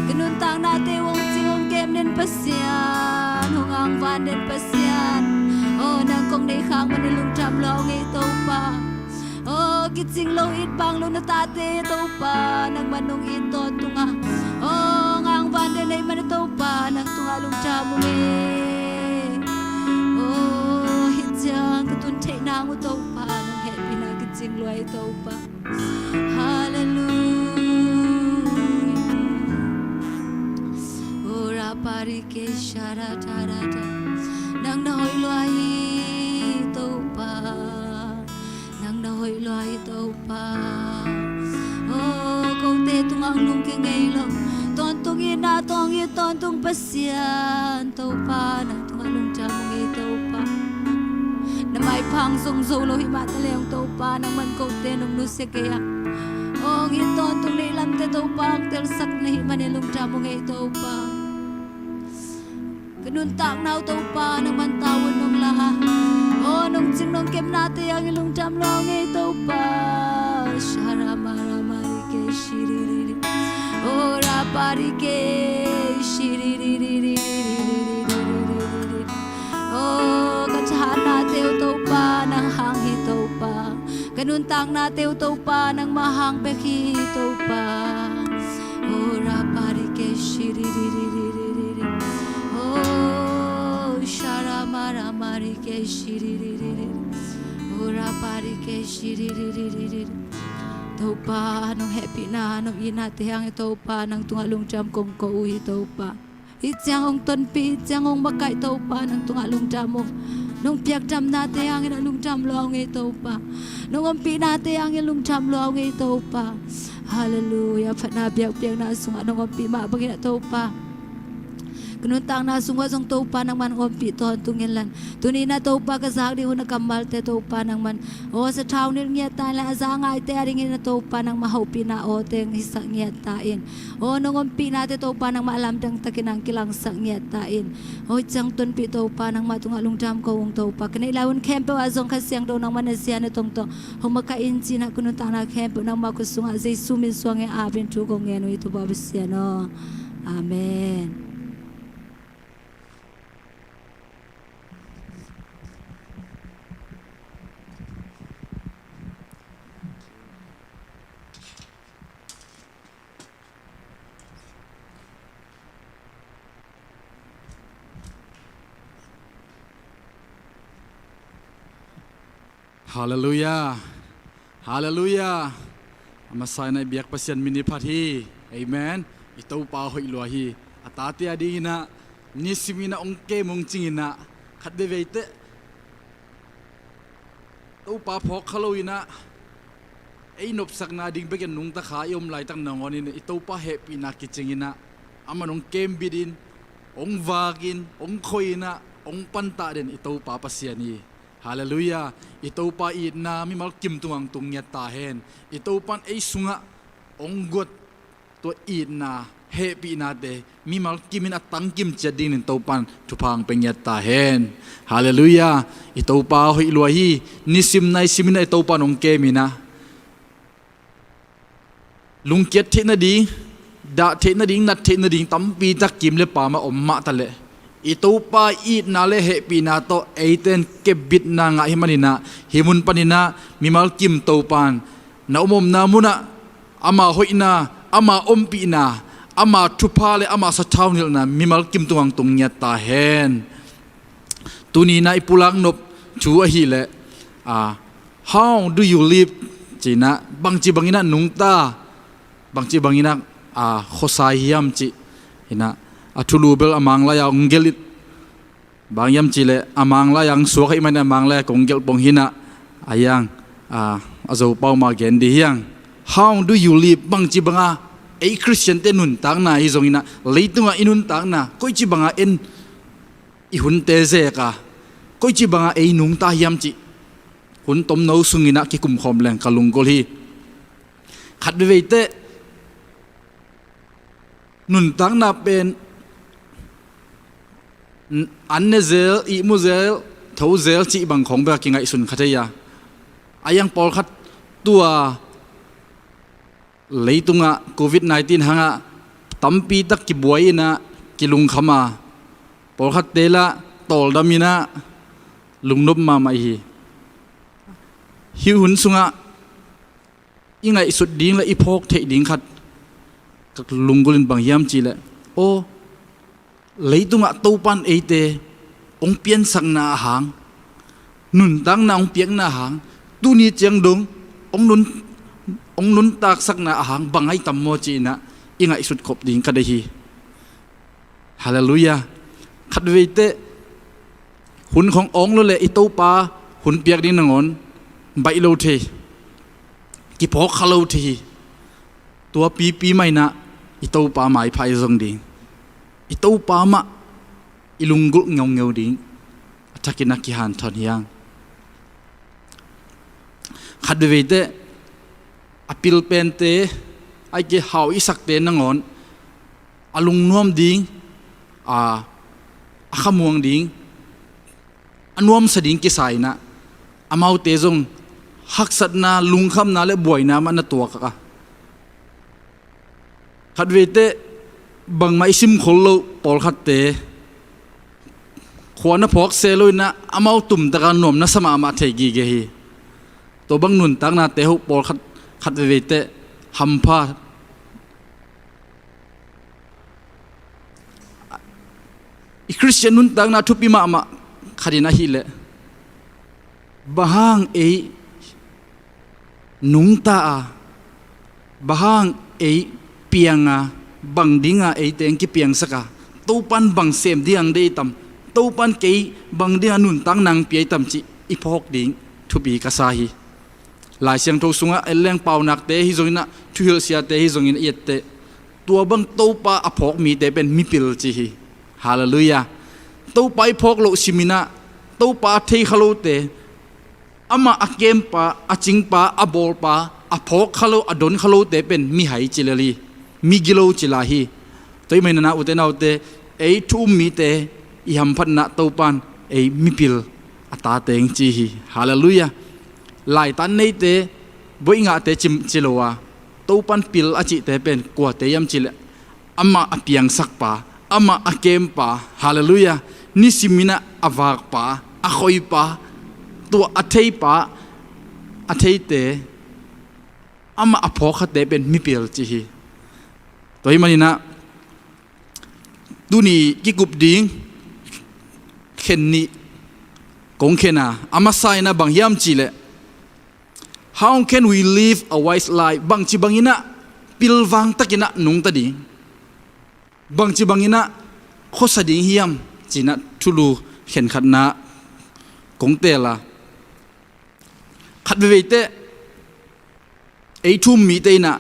Ka nuntaknate hong cing hong kem den Pasian, hong angvan den Pasian. Oh, nang kong neih khak man uh lungdam lua ung ei Topa. Oh, kicing lo it bang lo na tate Topa, nangman nong it tawntung a, oh, hong angvan den ahih man Topa, nang tungah lungdam ung ei. Oh, hih ciang ka tun theih nang uh Topa, nong hehpihna kicing lua ei Topa. Halleluia. Oh, raparike sharatara. Nang na hoih lua hi Topa. Nang na hoih lua hi Topa. Oh, kote tungah hong lungkia ngei lo, tawntung itna tawh hong it tawntung Pasian Topa, nang tungah lungdam ung ei Topa. Na maipha hong zong zo lo hi mah taleh hong Topa, nangman kote nong nusia kei a, hong it tawntung neih lamte Topa hong telsak na hih manin lungdam ung ei Topa. Ka nuntakna uh Topa, nangman tavuan nong la a, oh, nong cing nong kemnate hangin lungdam lua ung ei Topa. Sharamaramarike shiririri. Oh, raparike shiririri. Oh, ka thahatnate uh Topa, nang hang hi Topa. Ka nuntaknate uh Topa, nangmah hang bek hi Topa. Oh, raparike shiririri. Oh, sharamaramarike shiririri. Oh, raparike shiririri. Topa, nong hehpihna, nong itnate hangin Topa, nang tungah lungdam kong ko uh hi Topa. Hih ciang hong tonpih, hih ciang hong makaih Topa, nang tungah lungdam uh. Nong piakdamnate hangin a lungdam lua ung ei Topa. Nong ompihnate hangin lungdam lua ung ei Topa. Halleluia. Phatna biakpiakna sungah nong ompih mah bangin a Topa, ka nuntakna sungah zong Topa, nangman ompih tawntung inla, tuni-in a Topa, ka zak ding hun a kammalte Topa, nangman, aw, sathau nilh ngiat ta inla, a za ngaite a dingin a Topa, nangmah hopihna awte hong hisak ngiat ta in. Aw, nong ompihnate Topa, nangmah lamdang takin hong kilangsak ngiat ta in. Aw, hih ciang tonpih Topa, nangmah tungah lungdam ko ung Topa. Ka neih lai hun khempeuh ah zong Kha Siangtho nangmah na sia na tongtong hong makaih in ci-in ah, ka nuntakna khempeuh nangmah khut sungah Jesu min suangin ap in thu kong ngen uh hi Topa Pasian aw. Amen. Halleluia. Halleluia. A masa in ah i biak Pasian min hi phat hi. Amen. I Topa hoih lua hi. A tate a dingin ah nisim in ah hong kem hong cingin ah, khat veivei teh Topa phawk kha lo in ah ei nopsakna ding bekin nungta kha i om laitak nangawnin ah i Topa hehpihna kicingin ah, aman hong kembit in, hong vak in, hong khoi in ah, hong pantah den i Topa Pasian hi. Halleluia. I Topa itna mimal kim tungah hong tung ngiat ta hen. I Topa in ei sungah hong guat tua itna, hehpihnate mimal kimin a tangkim ciat dingin Topa in thupha hong pia ngiat ta hen. Halleluia. I Topa hoih lua hi. Nisim naisim in ah i Topa in hong kem in ah, lungkiat theih nading, dah theih nading, nat theih nading tampi tak kim le pam ah om mah taleh, i Topa itna le hehpihna tawh eite in kepbitna ngah ahih manin ah, hih mun panin ah mimal kim Topa in na om omna munah ama hoihna, ama ompihna, ama thupha le ama sathau nilhna mimal kim tungah hong tung ngiat ta hen. Tuni in ah i pulak nop thu ahih leh, ah, "How do you live?" ci-in ah, bangci bangin ah nungta, bangci bangin ah, ah, khuasa hiam cih in ah, a thulu bel a Manglai-a hong gelh in, bang hiam cih leh a Manglai-a hong suak ahih manin a Manglai-a kong gelh pong hi in ah, a hiang, ah, a Zopau mah gen dih hiang. "How do you live?" Bangci banga ei Khristiante nuntakna hi zongin ah, leitungah i nuntakna koici banga en, i hunte zek a, koici banga ei nungta hiam cih hun tomno sungin ah kikum khawm leng ka lunggulh hi. Khat veivei teh nuntakna pen an ne zel, ihmu zel, tho zel cih bang khawng bek a kingaihsun kha thei a. A iang pawlkhat tua leitungah covid nineteen hangah tampitak kibuai inah kilungkham a, pawlkhatte lah tawldam inah lungnop mahmah i hi. Hih hun sungah i ngaihsut ding le i phawk theih ding khat ka lunggulh in bang hiam cihleh, aw, leitungah Topan eite hong piansakna ahang, nuntakna hong piakna ahang, tuni ciang dong hong nun, hong nuntaksakna ahang bang ahi tam maw ci-inah i ngaihsut khop ding ka deih hi. Halleluiah. Khat veiteh hun khawng awng lo le i Topa hun piak ding nangawn baih lo thei, kiphawk kha lo thei hi. Tua pipi mah inah i Topa maipha i zong ding, i Topa mah i lunggulh ngeungeu ding, a thakin a kihanthawn hiang. Khat veveite a pilpente, a i kihau i sakte nangawn a lungnuam ding, a, a khamuang ding, a nuamsa ding kisa inah amaute zong haksatna, lungkhamna le buaina mah na tuak a. Khat veiteh bangmah i simkhol loh pawlkhatte khua na phawk se lo inah amau tumtaka nuam na sa mahmah thei gige hi. Tua bang nuntaknate hoh pawlkhat khat veveiteh hampha. I Khristian nuntakna thupi mahmah khat in ahileh, bang hang ei nungta a, bang hang ei piang a, bang dinga eite hong kipiangsak a, Topan bang sem ding hong deih tam, Topan kei bang dinga nuntakna hong pia tam cih i phawk ding thupi ka sa hi. Lai Siangtho sungah en leng paunakte hi zongin ah, thuhilhsiate hi zongin i etteh, tua bang Topa a phawk mite pen mipil ci hi. Halleluiah. Topa i phawk loh simin ah, Topa a thei kha lote, amah a kempa, a cingpa, a bawlpa, a phawk kha lo, a don kha lote pen mihai ci lel hi, migilo ci lai hi. Tua ahih manin ah ute naute, ei thu um mite i hamphatna Topan ei mipil a tate hong ci hi. Halleluiah. Laitan neite, boih ngahte ci, ci lo a, Topan pil a cihte pen kuate hiam cihleh, amah a piangsakpa, amah a kempa, halleluiah, nisimin ah a vakpa, a khoipa, tua a theipa, a theite, amah a phawkkhate pen mipil ci hi. Tua ahih manin ah tuni kikup ding khen nih kong khen a, a masa in ah bang hiam cihleh, how can we live a wise life? Bangci bangin ah pilvang takin ah nungta ding, bangci bangin ah khuasa ding hiam ci-in ah thulu khenkhatna kong teel a. Khat veveiteh ei thu um mite in ah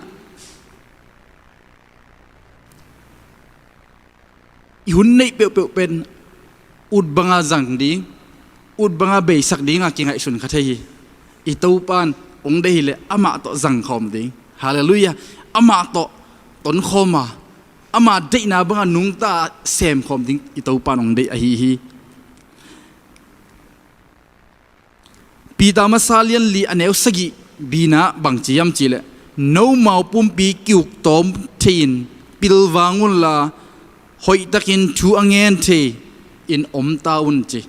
i hun neih peuhpeuh pen ut banga zang ding, ut banga beisak dinga kingaihsun kha thei hi. I Topan hong deih hileh amah tawh zangkhawm ding. Halleluiah. Amah tawh tonkhawm a, ama deihna banga nungta semkhawm ding i Topan hong deih ahi hi. Peter masa lian li a neu sagih bina bangci hiam cihleh, nomau pumpi ki-uk tawm thei-in pilvang unla, hoihtakin thu a ngen thei-in om ta un ci.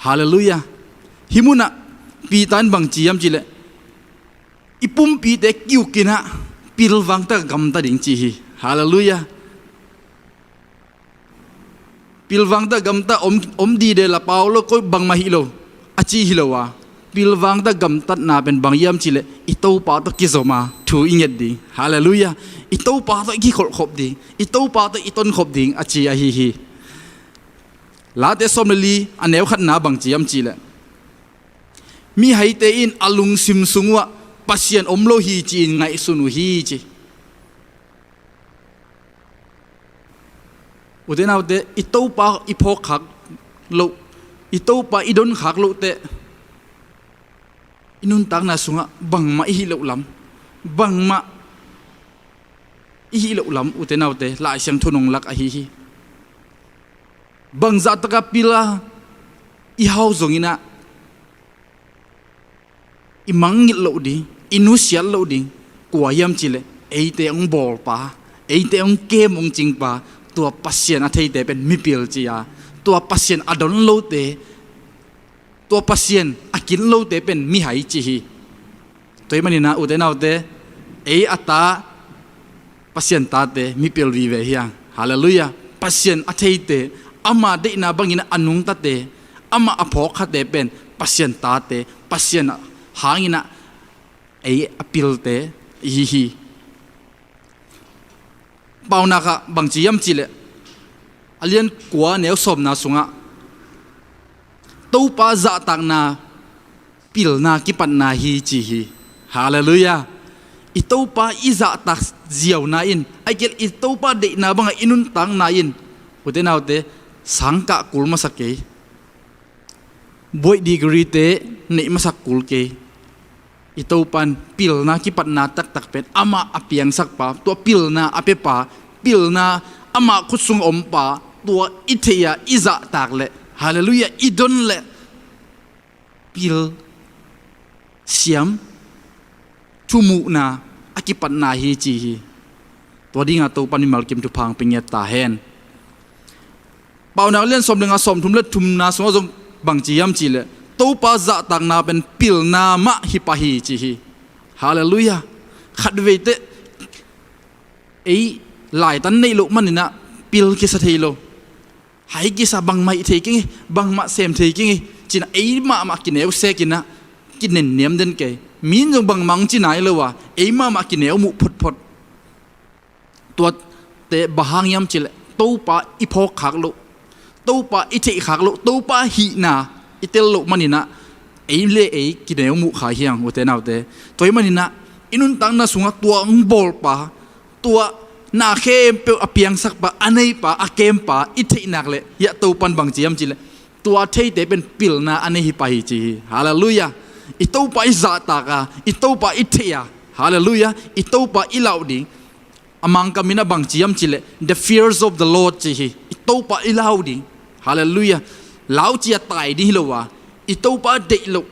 Halleluiah. Hih munah Peter in bangci hiam cihleh, i pumpite ki-ukin ah pilvang taka gamta ding ci hi. Halleluiah. Pilvang taka gamta om, om dide la pau lo, koi bangmah hi lo a ci hi lo a. Pilvang taka gamtatna pen bang hiam cihleh, i Topa tawh kizom a thu i nget ding. Halleluiah. I Topa tawh i kikholhkhop ding, i Topa tawh i tonkhop ding a ci ahi hi. Late sawm le li a neu khatna bangci hiam cihleh, mihaite in a lungsim sung uhah Pasian om lo hi ci-in ngaihsun uh hi ci. Ute naute, i Topa i phawkkhak loh, i Topa i donkhak loh teh i nuntakna sungah bangmah i hih loh lam, bangmah i hih loh lam, ute naute, Lai Siangtho in hong lak ahi hi. Bangzah taka pil a, i hau zongin ah i mangngilh loh ding, i nusiat loh ding kua hiam cih leh eite hong bawlpa, eite hong kem hong cingpa, tua Pasian a theite pen mipil ci a, tua Pasian a don lote, tua Pasian a kin lote pen mihai ci hi. Tua ahih manin ah ute naute, ei a ta Pasian tate mipil vive hi hang. Halleluiah. Pasian a theite, ama deihna bangin a nungtate, ama a phawkkhate pen Pasian tate, Pasian hangin ah ei a pilte i hi hi. Paunak ah bangci hiam cih leh a lian kua neu sawmna sungah Topa zahtakna pilna kipatna hi ci hi. Halleluiah. I Topa i zahtak ziauna in, ahih kei leh i Topa deihna bangah i nuntakna in, ute naute, sangkah kul masa kei, buaih degree-te neih masak kul kei. I Topa in pilna kipatna taktak pen amah a piangsakpa, tua pilna a piapa, pilna amah khut sung ompa, tua i theih a i zahtak leh, halleluiah, i don leh pil, siam, thumuhna a kipatna hi ci hi. Tua dinga Topa in mimal kim thupha hong pia ngiat ta hen. Paunak lian sawm le nga, sawmthum le thumna sungah zong bangci hiam cih leh Topa zahtakna pen pilna mah hi pah hi ci hi. Halleluiah. Khatveite ei laitan neih loh manin ah pil kisa thei lo. Hai kisa, bangmah hih thei keng hi, bangmah sem thei keng hi, ci-in ah ei mahmah kineu sek in ah kinenniam den kei. Mi in zong bangmah hong ci nai lo a, ei mahmah kineu muh photphot. Tuate bang hang hiam cih leh Topa i phawkkhak loh, Topa i theihkhak loh, Topa hihna i tel loh manin ah ei le ei kineu muh kha hi hang, ute naute. Tua ahih manin ah i nuntakna sungah tua hong bawlpa, tua na khempeuh a piangsakpa, a neipa, a kempa i theih nak leh, hiah Topa in bangci hiam cih leh tua theite pen pilna a nei hi pah hi ci hi. Halleluiah. I Topa i zahtak a, i Topa i theih a, halleluiah, i Topa i lau ding. A Mangkam in ah bangci hiam cih leh the fears of the Lord ci hi. I Topa i lau ding. Halleluiah. Lau ci a tai ding hi lo a, i Topa deih loh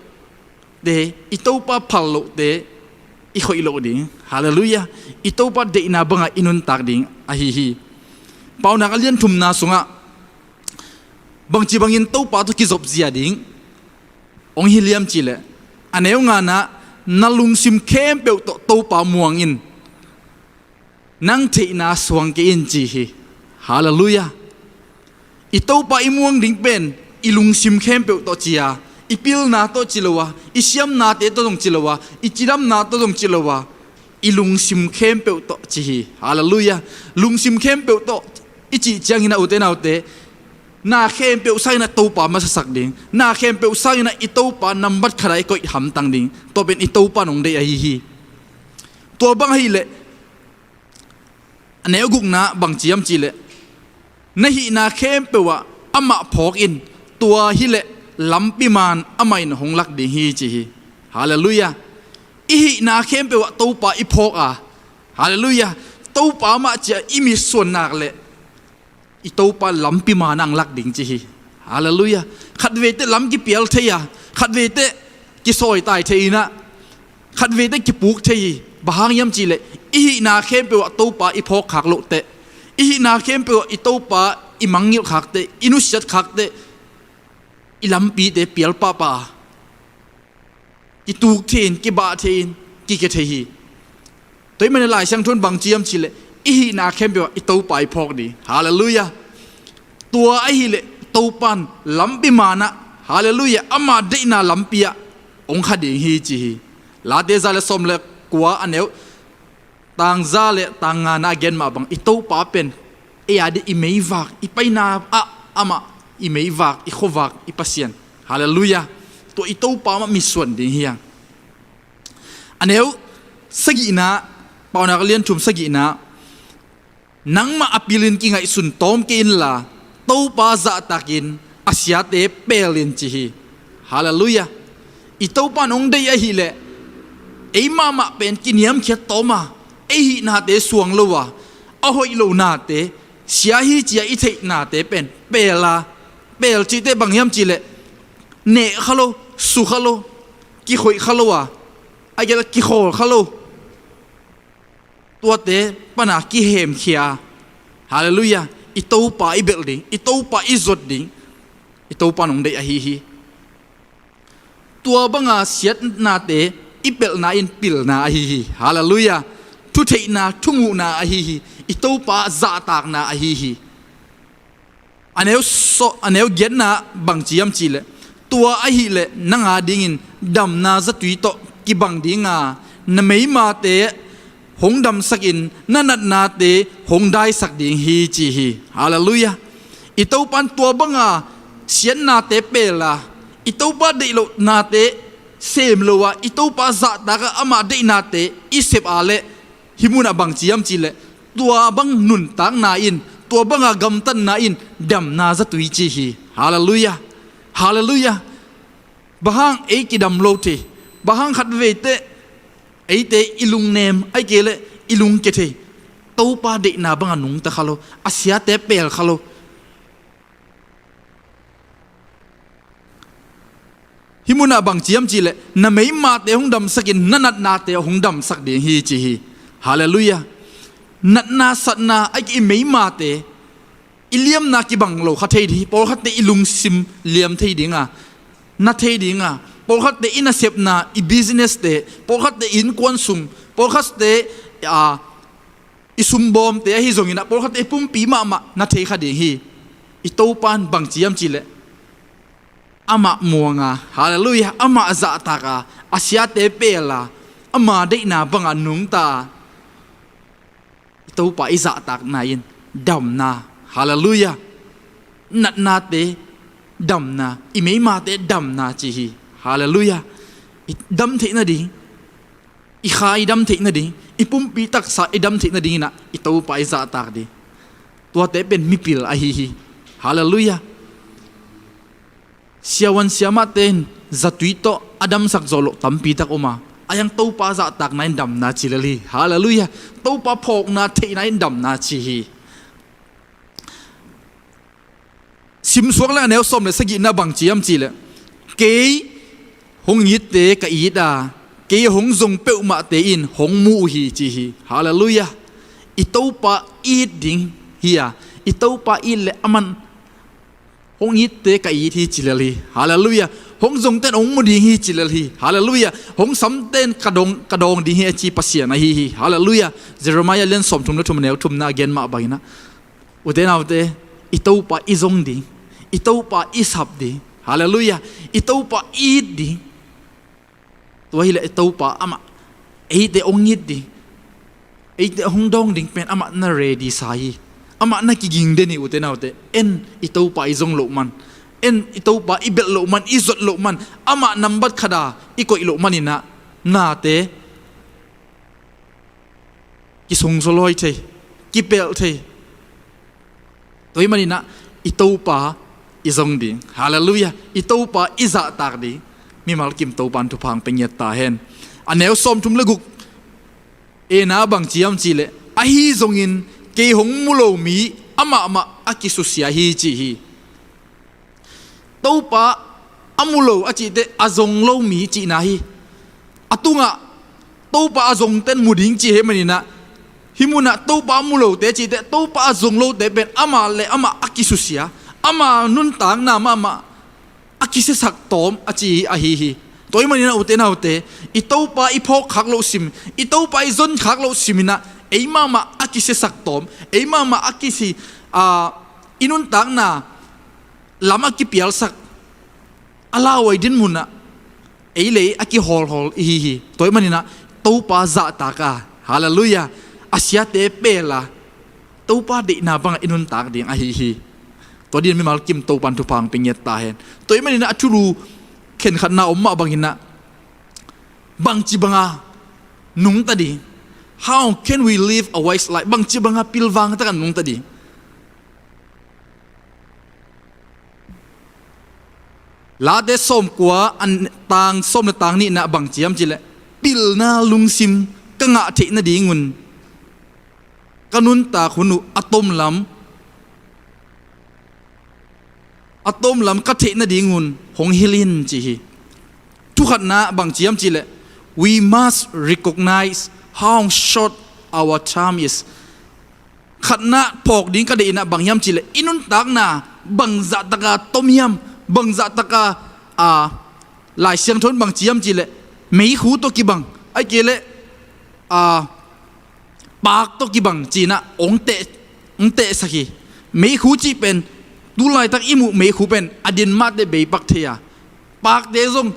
te, i Topa phal lohte i khoih loh ding. Halleluiah. I Topa deihna bangah i nuntak ding ahi hi. Paunak a lian thumna sungah bangci bangin Topa tawh kizop zia ding hong hi hiam cih leh, a neu ngana, na lungsim khempeuh tawh Topa muang in, nang theihna suang kei in ci hi. Halleluiah. I Topa i muang ding pen i lungsim khempeuh tawh ci a, i pilna tawh ci lo a, i siamnate tawh zong ci lo a, i cidamna tawh zong ci lo a, i lungsim khempeuh tawh ci hi. Halleluiah. Lungsim khempeuh tawh i cih ciangin ah, ute naute, na khempeuh sangin ah Topa masasak ding, na khempeuh sangin ah i Topa nambat khat ah i koih hamtang ding, tua pen i Topa in hong deih ahi hi. Tua bang ahih leh, a neu gukna bangci hiam cih leh, na hihna khempeuh ah amah phawk in, tua hi leh lampi man amah in hong lak ding hi ci hi. Halleluiah. I hihna khempeuh ah Topa i phawk a, halleluiah, Topa mah ci a i mitsuan nak leh i Topa lampi man ah hong lak ding ci hi. Halleluiah. Khatveite lam kipial thei a, khatveite kisawitai thei in ah, khatveite kipuk thei hi. Bang hang hiam cih leh, i hihna khempeuh ah Topa i phawkkhak loh teh, i hihna khempeuh ah i Topa i mangngilh khak teh, i nusiat khak teh, i lampite pial pahpah a, kituk thei in, kibah thei in, kikhe thei hi. Tua ahih manin Lai Siangtho in bangci hiam cih leh, i hihna khempeuh ah i Topa i phawk ding. Halleluiah. Tua ahih leh Topa in lampi man ah, halleluiah, ama deihna lampi ah hong kha ding hi ci hi. Late za le sawm le kua, a neu tang za le tang ngana a gen mah bang, i Topa pen ei a ding i meivak, i paina ah amah i meivak, i khuavak, i Pasian. Halleluiah. Tua i Topa mah mitsuan ding hi hang. A neu sagihna, Paunak a lian thum, sagihna, nangmah a pilin kingaihsun tawm kei inla, Topa zahtakin a siate pelin ci hi. Halleluiah. I Topa in hong deih ahih leh, ei mahmah pen kiniamkhiat tawm a, ei hihnate suang lo a, a hoih lo nate, sia hi ci a i theih nate pen pel a, pel cihte bang hiam cih leh, neh kha lo, su kha lo, kikhoih kha lo a, a gel kikhawl kha lo, tuate pana kihemkhia. Halleluiah. I Topa i belh ding, i Topa i zot ding, i Topa nong deih ahi hi. Tua banga siatnate i pelhna in pilna ahi hi. Halleluiah. Thutheihna, thumuhna ahi hi. I Topa zahtakna ahi hi. A neu so, a neu giatna bangci hiam cihleh, tua ahihleh nang a dingin damna zatui tawh kibang dinga, na meimate hong damsakin na natnate hong daisak ding hi ci hi. Halleluiah. I Topan tua banga siatnate pela, i Topa deihlohnate sem lo a, i Topa zahtaka amah deihnate i sep a leh, hih munah bangci hiam cihleh, tua bang nuntakna in, tua banga gamtatna in damna zatui ci hi. Halleluiah. Halleluiah. Bang hang ei kidam lo thei? Bang hang khat veite eite i lungnem, ahih kei leh i lungkia thei? Topa deihna banga nungta kha lo, a siate pel kha lo. Hih munah bangci hiam cihleh, na meimate hong damsakin na natnate hong damsak ding hi ci hi. Halleluiah. Natna satna, ahih kei i meimate, i liamna kibang lo kha thei ding hi. Pawlkhatte i lungsim liam thei dinga, na thei dinga, pawlkhatte i nasepna, i businesste, pawlkhatte i innkuan sung, pawlkhatte, a, i sumbawmte ahi zongin ah, pawlkhatte i pumpi mahmah na thei kha ding hi. I Topan bangci hiam cihleh, amah muanga, halleluiah, amah zahtaka, a siate pela, ama deihna banga nungta, i Topa i zahtakna in damna, halleluiah, natnate damna, i meimate damna ci hi. Halleluiah. I dam theih nading, i kha i dam theih nading, i pumpi taksa i dam theih nadingin ah i Topa i zahtak ding. Tuate pen mipil ahi hi. Halleluiah. Siavuan siamahte in zatui tawh a damsak zawh loh tampi tak om a, a hiang Topa zahtakna in damna ci lel hi. Halleluiah. Topa phawkna theihna in damna ci hi. Simsuak le a neu sawm le sagihna bangci hiam cihleh, kei hong itte ka it a, kei hong zong peuhmahte in hong mu uh hi ci hi. Halleluiah. I Topa it ding hi a, i Topa it leh aman hong itte ka it hi ci lel hi. Halleluiah. Hong zongten hong mu ding hi ci lel hi. Halleluiah. Hong samten ka dawng, ka dawng ding hi a ci Pasian ahi hi. Halleluiah. Jeremiah lian sawmthum le thum a neu thumna a gen mah bangin ah, ute naute, i Topa i zong ding, i Topa i sap ding. Halleluiah. I Topa i it ding. Tua hileh i Topa amah eite hong it ding, eite hong dawng ding pen amah na ready sa hi. Amah na kiging den hi, ute naute. En i Topa i zong loh man, en i Topa i belh loh man, i zot loh man, amah nambat khat a i koih loh manin ah nate kisungsawl huai thei, kipelh thei. Tua ahih manin ah i Topa i zong ding. Halleluiah. I Topa i zahtak ding. Mimal kim Topan thupha hong pia ngiat ta hen. A neu sawmthum le guk, ena bangci hiam cihleh, ahi zongin kei hong mu lo mi amahmah a kisusia hi ci hi. Topa a mu lo a cihte a zong lo mi cihna hi. A tungah Topa a zongten mu ding ci hi manin ah, hih munah Topa a mu lote cihte, Topa a zong lote pen amah le amah a kisusia, ama nuntakna mahmah a kisiasak tawm a ci ahi hi. Tua ahih manin ah, ute naute, i Topa i phawk khak loh sim, i Topa i zon khak loh simin ah, ei mahmah a kisiasak tawm, ei mahmah a kisi, a, i nuntakna lam a kipialsak, a lauhuai dinmun ah ei le ei a kihawlhawl i hi hi. Tua ahih manin ah Topa zahtak a, halleluiah, a siate pel a, Topa deihna bangah i nuntak ding ahi hi. Tua dingin mimal kim Topan thupha hong pia ngiat ta hen. Tua ahih manin ah a thulu khenkhatna om mah bangin ah, bangci banga nungta ding? How can we live a wise life? Bangci banga pilvang takin nungta ding? Late sawmkua, a tang sawm le tang nihna bangci hiam cihleh, pilna lungsim ka ngah theih nadingun ka nuntak hun uh a tomlam, a tomlam ka theih nadingun hong hilh in ci hi. Thukhatna bang ci hiam cih leh, we must recognize how short our time is. Khatna phawk ding ka deihna bang hiam cih leh, i nuntakna bangzah taka tom hiam, bangzah taka, a, Lai Siangtho in bang ci hiam cih leh, meikhu tawh kibang, ahih kei leh, a, paak tawh kibang ci-in ah hong teh, hong tehsak hi. Meikhu cih pen, tu laitak i muh meikhu pen a din mah teh bei pak thei a, paakte zong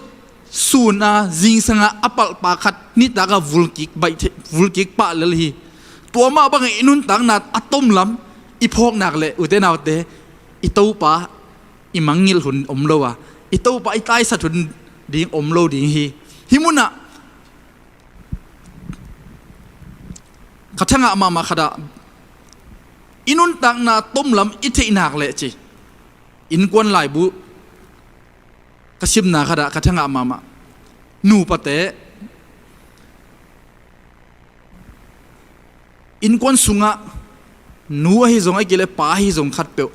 sun a, zingsang a, a palh paak khat nitak a vulkik baih thei, vulkik pah lel hi. Tua mah bangin i nuntakna a tom lam i phawk nak leh, ute naute, i Topa i mangngilh hun om lo a, i Topa i taisat hun ding om lo ding hi. Hih munah ka thangah mahmah khat ah, i nuntakna tom lam i theih nak leh ci, innkuan laibu ka simna khat ah ka thangah mahmah, nupate innkuan sungah nu ahi zong, ahih kei leh pa ahi zong khatpeuh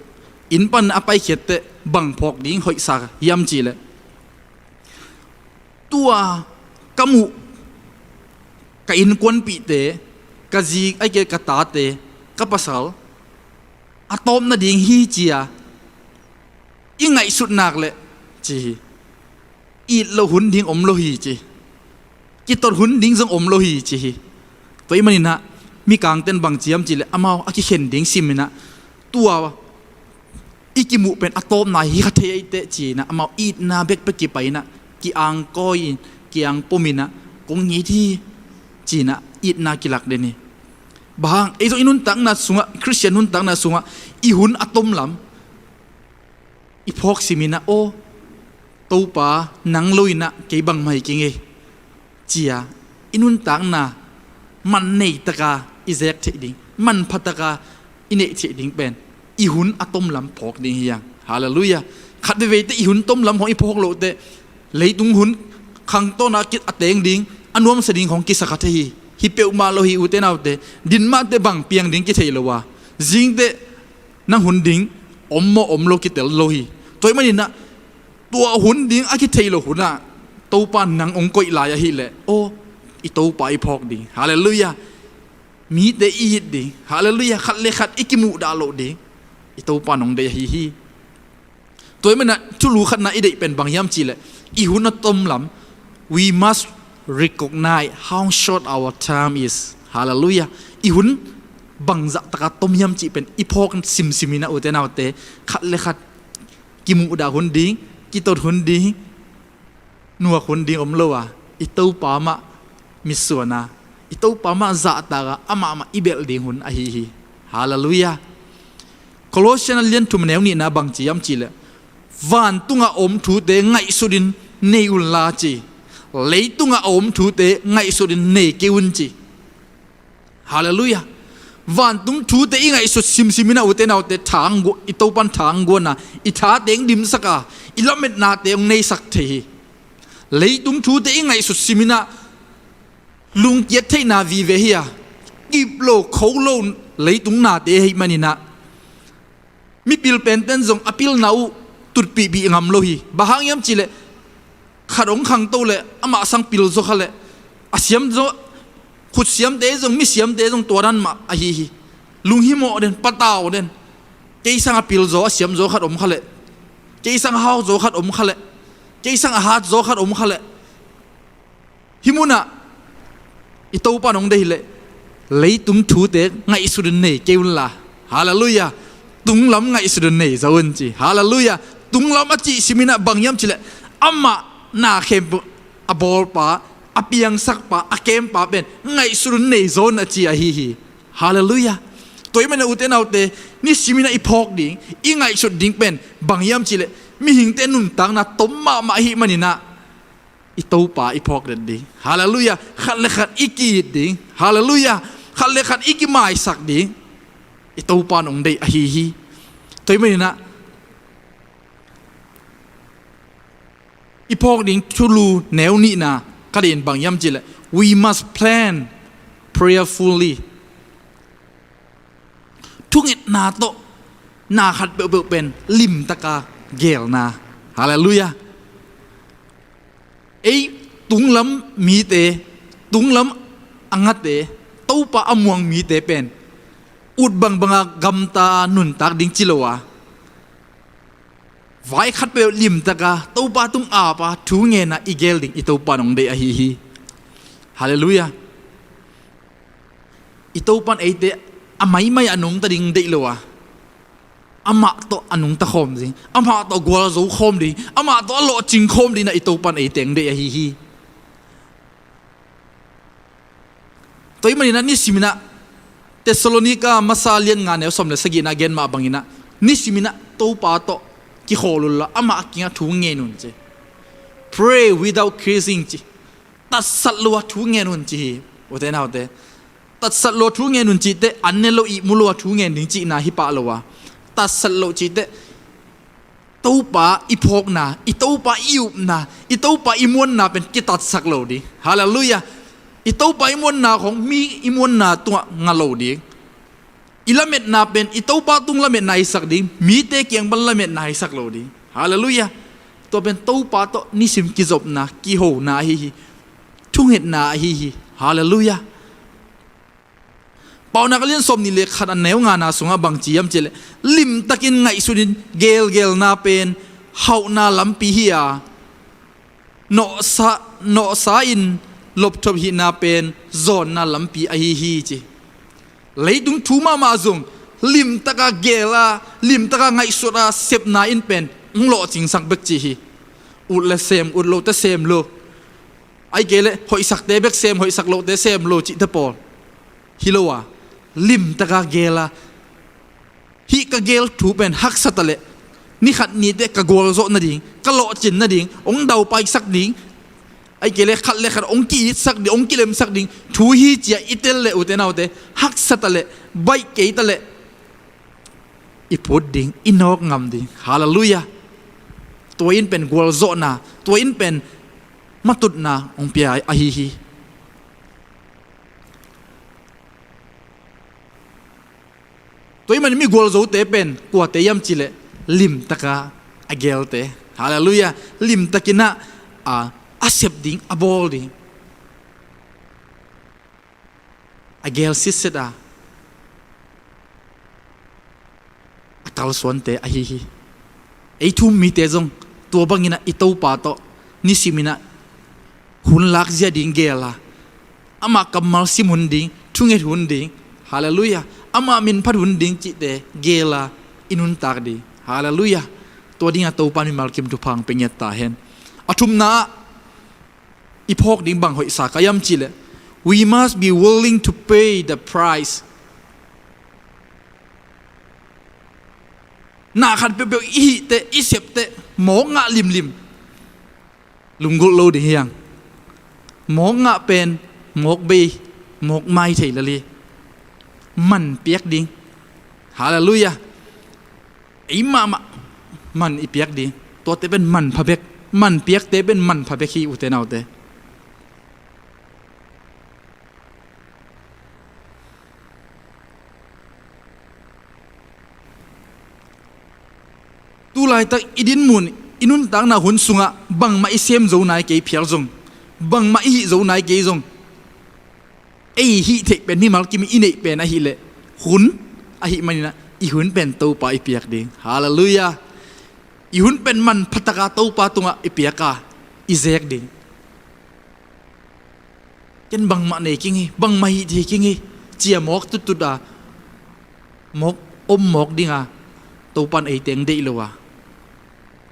inn pan a paikhiat teh bang phawk ding hoihsa hiam cih leh, tua ka muh ka innkuanpihte, ka zi, ahih kei leh ka tate, ka pasal a tawp nading hi ci-a i ngaihsut nak leh ci hi. It loh hun ding om lo hi ci. Kitot hun ding zong om lo hi ci hi. Tua ahih manin ah mikangten bang ci hiam cih leh, amau a kikhen ding simin ah, tua i kimuh pen a tawpna hi kha thei ei teh ci-in ah, amau itna bekbek kipai-in ah, ki-angkawi-in, ki-angpom-in ah, kong it hi ci-in ah itna kilak den hi. Bang hang, ei zong i nuntakna sungah, Khristian nuntakna sungah i hun a tom lam i phawk simin ah, aw Topa, nang lo-in ah kei bangmah hi keng ei, ci-a i nuntakna man nei taka i zek theih ding, manpha taka i neih theih ding pen i hun a tom lam phawk ding hi hang. Halleluiah. Khat veivei teh i hun tom lam hong i phawk loh teh, leitung hun khangtawna a teng ding, a nuamsa ding hong kisa kha thei hi. Hi peuhmah lo hi, ute naute. Din mah teh bang piang ding kithei lo a, zing teh nang hun ding om maw om lo kitel lo hi. Tua ahih manin ah, tua hun ding a kithei loh hun ah Topa nang hong koih lai ahih leh, aw, i Topa i phawk ding. Halleluiah. Mite i it ding. Halleluiah. Khat le khat i kimuhdah loh ding i Topa in hong deih ahi hi. Tua ahih manin ah thulu khatna i deih pen bang hiam cih leh, i hun a tom lam, we must recognize how short our time is. Halleluiah. I hun bangzah taka tom hiam cih pen i phawk simsimin ah, ute naute, khat le khat kimuhdah hun ding, kitot hun ding, nuak hun ding om lo a, i Topa mah mitsuan a, i Topa mah zahtak a, amah mah i belh ding hun ahi hi. Halleluiah. Colossians a lian thum a neu nihna bang ci hiam cih leh, vantungah a om thute ngaihsutin nei unla ci. Leitungah a om thute ngaihsutin nei kei un ci. Halleluiah. Vantung thute i ngaihsut simsimin ah, ute naute, thang gu-, i Topa in thang guan a, i tha teng dimsak a, i lametnate hong neisak thei hi. Leitung thute i ngaihsut simin ah, lungkiat theihna vive hi a, kip lo kho lo leitung nate ahih manin ah, mipil penten zong a pilna uh tutpihpih ngam lo hi. Bang hang hiam cih leh, khat hong khangto leh amah sang pil zaw kha leh, a siamzaw, khut siamte zong, mi siamte zong tua dan mah ahi hi. Lunghimawh den, patau den. Kei sang a pil zaw, a siam zaw khat om kha leh, kei sang a hau zaw khat om kha leh, kei sang a hat zaw khat om kha leh, hih munah i Topa in hong deih leh, leitung thute ngaihsutin nei kei unla. Halleluiah. Tunglam ngaihsutin nei zo un ci. Halleluiah. Tunglam a cih simin ah bang hiam cih leh, amah na khempeuh a bawlpa, a piangsakpa, a kempa pen ngaihsutin nei zo un a ci ahi hi. Halleluiah. Tua ahih manin ah, ute naute, nisimin ah i phawk ding, i ngaihsut ding pen bang hiam cih leh, mihingte nuntakna tom mahmah ahih manin ah, i Topa i phawk den ding. Halleluiah. Khat le khat i ki-it ding. Halleluiah. Khat le khat i kimaisak ding. I Topa in hong deih ahi hi. Tua ahih manin ah, i phawk ding thulu neu nihna ka deih in bang hiam cih leh, we must plan prayerfully. Thungetna tawh na khat peuhpeuh pen limtaka geelna. Halleluiah. Ei tunglam mite, tunglam a ngate, Topa a muang mite pen ut bangbanga gamta nuntak ding ci lo a, vai khat peuh limtaka Topa tung apa thu ngena i gel ding i Topa nong deih ahi hi. Halleluiah. I Topan eite a maimai a nungta ding deih lo a, amah tawh a nungta khawm ding, amah tawh gualzo khawm ding, amah tawh a lawhcing khawm ding na i Topan eite ong deih ahi hi. Tua ih maninah nisiminah Thessalonika masa lian nga neu sawm le sagihna gen mah banginah nisiminah Topa tawh kikhawl unla amah kingah thu ngen un ci. Pray without ceasing ci. Tatsat lo a thu ngen un ci hi. Ute naute, tatsat lo a thu ngen un cihte an ne lo, ihmu lo a thu ngen ding cihna hi pah lo a, tatsat lo cihte Topa i phawkna, i Topa i upna, i Topa i muanna pen kitatsak lo ding. Halleluiah. I Topa i muanna khong mi i muanna tungah nga lo ding. I lametna pen i Topa tung lametna hisak ding, mite kiang pan lametna hisak lo ding. Halleluiah. Tua pen Topa tawh nisim kizopna, kihona ahi hi. Thungetna ahi hi. Halleluiah. Paunak a lian sawm nih le khat a neu ngana sungah bangci hiam cihleh, limtakin ngaihsutin gelgelna pen hauhna lampi hi a, nawhsa, nawhsa in lopthop hihna pen zawnna lampi ahi hi ci. Leitung thu mahmah zong limtaka gela, limtaka ngaihsuta sepna in pen ong lawhcingsak bek ci hi. Ut le sem, ut lote sem lo. Ai kei le hoihsakte bek sem, hoihsak lote sem lo cihte pawl hi lo a, limtaka gela, hih ka gel thu pen haksa taleh, nikhat nite ka gualzawh nading, ka lawhcin nading, hong daupaisak ding, ai kei le khat le khat hong ki-itsak ding, hong kilemsak ding thu hi cia i tel le ute naute, haksa taleh, baih kei taleh, i phut ding, i nawk ngam ding. Halleluiah. Tua in pen gualzawhna, tua in pen matutna hong pia ahi hi. Tua ih manin mi gualzote pen kuate hiam cihleh, limtaka a gelte. Halleluiah. Limtakinah a, a sep ding, a bawl ding, a gel sitset a, a kalsuante ahi hi. Ei thu-um mite zong tua banginah i Topa tawh nisiminah hun lakzia ding gela, amah kammal sim hun ding, thunget hun ding. Halleluiah. Amah minphat hun ding cihte gela i nuntak ding. Halleluiah. Tua dingah Topa mimal kim thupha hong pia ngiat ta hen. A thumna ah i phawk ding bang hoihsa ka hiam cihleh, we must be willing to pay the price. Na khat peuhpeuh i hihte, i septe mawk ngah limlim lunggulh lo ding hi hang. Mawk ngah pen mawk bei, mawk mai thei lel hi. Man piak ding. Halleluiah. Ei mahmah man i piak ding. Tuate pen manpha bek, man piakte pen manpha bek hi ute naute. Tulaitak i dinmun, i nuntakna hun sungah bangmah i sem zo nai kei phial zong, bangmah i hih zo nai kei zong, ei hih theih pen mimal kim i neih pen ahileh hun ahih maninah i hun pen Topa i piak ding. Halleluiah. I hun pen manphataka Topa tungah i piaka i zek ding. Ken bangmah nei king hi, bangmah hih thei king hi, cia mawk tuttut a, mawk om mawk dinga Topan ei teng deih lo a,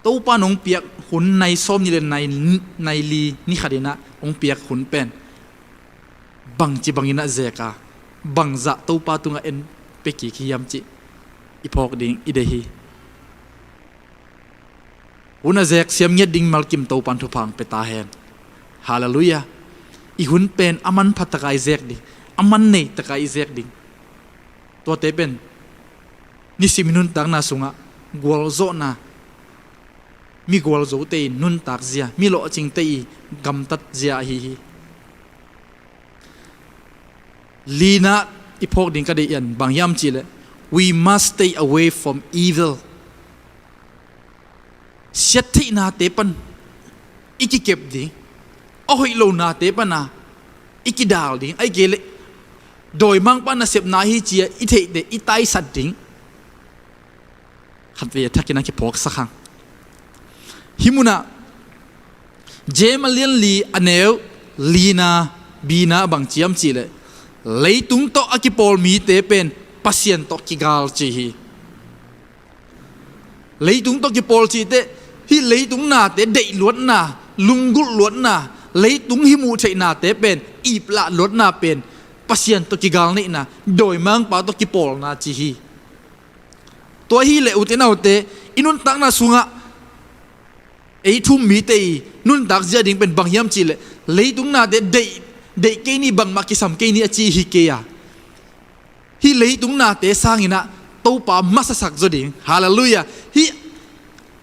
Topan hong piak hun nai sawm ni le nai, nai li ni khatinah hong piak hun pen bangci banginah zeka, bangzah Topa tungah en pia kik hiam cih i phawk ding i deih hi. Hun a zek siam ngiat ding malkim Topan thupha hong pia ta hen. Halleluiah. I hun pen a manpha taka i zek ding, a man nei taka i zek ding. Tuate pen nisim i nuntakna sungah gualzawhna, mi gualzote i nuntak zia, mi lawhcingte i gamtat zia ahi hi. Lina i phawk ding ka deih an bang hiam cihleh, we must stay away from evil. Siatheihnate pan i kikep ding. a hoih lo nate pana i kidal ding, ahih kei leh dawimangpa nasepna hi ci-a i theihte i taisat ding. Khatvei a thakin a kiphawksak hang. Hih munah James a lian li a neu lina bina bang ci hiam cih leh, leitung tawh a kipawl mite pen Pasian tawh kigal ci hi. Leitung tawh kipawl cih teh hih leitung nate deih luatna, lunggulh luatna, leitung hih muh theih nate pen iplah luatna pen Pasian tawh kigal neihna, dawimangpa tawh kipawlna ci hi. Tua hi leh ute naute, i nuntakna sungah ei thu-um mite i nuntak zia ding pen bang hiam cih leh, leitung nate deih, deih kei ni, bangmah kisam kei ni a ci hi kei a, hih leitung nate sangin ah Topa masasak zaw ding. Halleluiah. Hih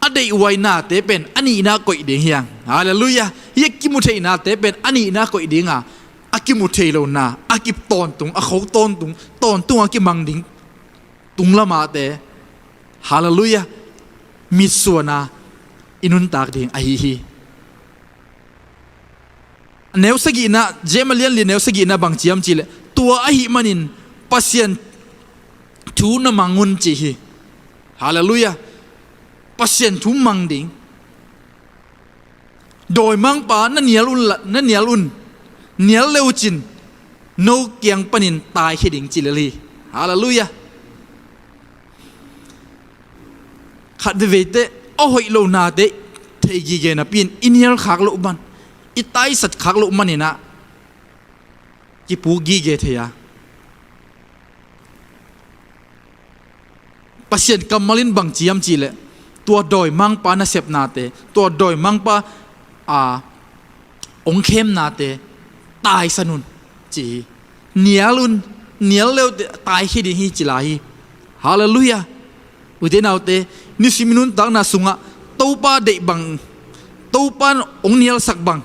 a deihhuai nate pen a nihna koih ding hi hang. Halleluiah. Hih a kimu theih nate pen a nihna koih ding a, a kimu thei lo na, a kip tawntung, a kho tawntung, tawntung a kimang ding tung lamate, halleluiah, mitsuan a i nuntak ding ahi hi. A neu sagihna, James a lian li neu sagihna bang ci hiam cih leh, tua ahih manin Pasian thu na mang un ci hi. Halleluiah. Pasian thu mang ding. Dawimangpa na nial un la, na nial un. Nial le uh cin no kiang panin taikhia ding ci lel hi. Halleluiah. Khat veivei teh a hoih lo nate thei gige napi-in i nial khak loh man, i taisat khak loh manin ah kipuk gige thei a. Pasian kammal in bang ci hiam cih leh, tua dawimangpa nasepnate, tua dawimangpa a ong khemnate taisan un ci hi. Nial un, nial le uh teh taikhia ding hi ci lai hi. Halleluiah. Ute naute, nisim i nuntakna sungah Topa deih bang, Topa ong nialsak bang,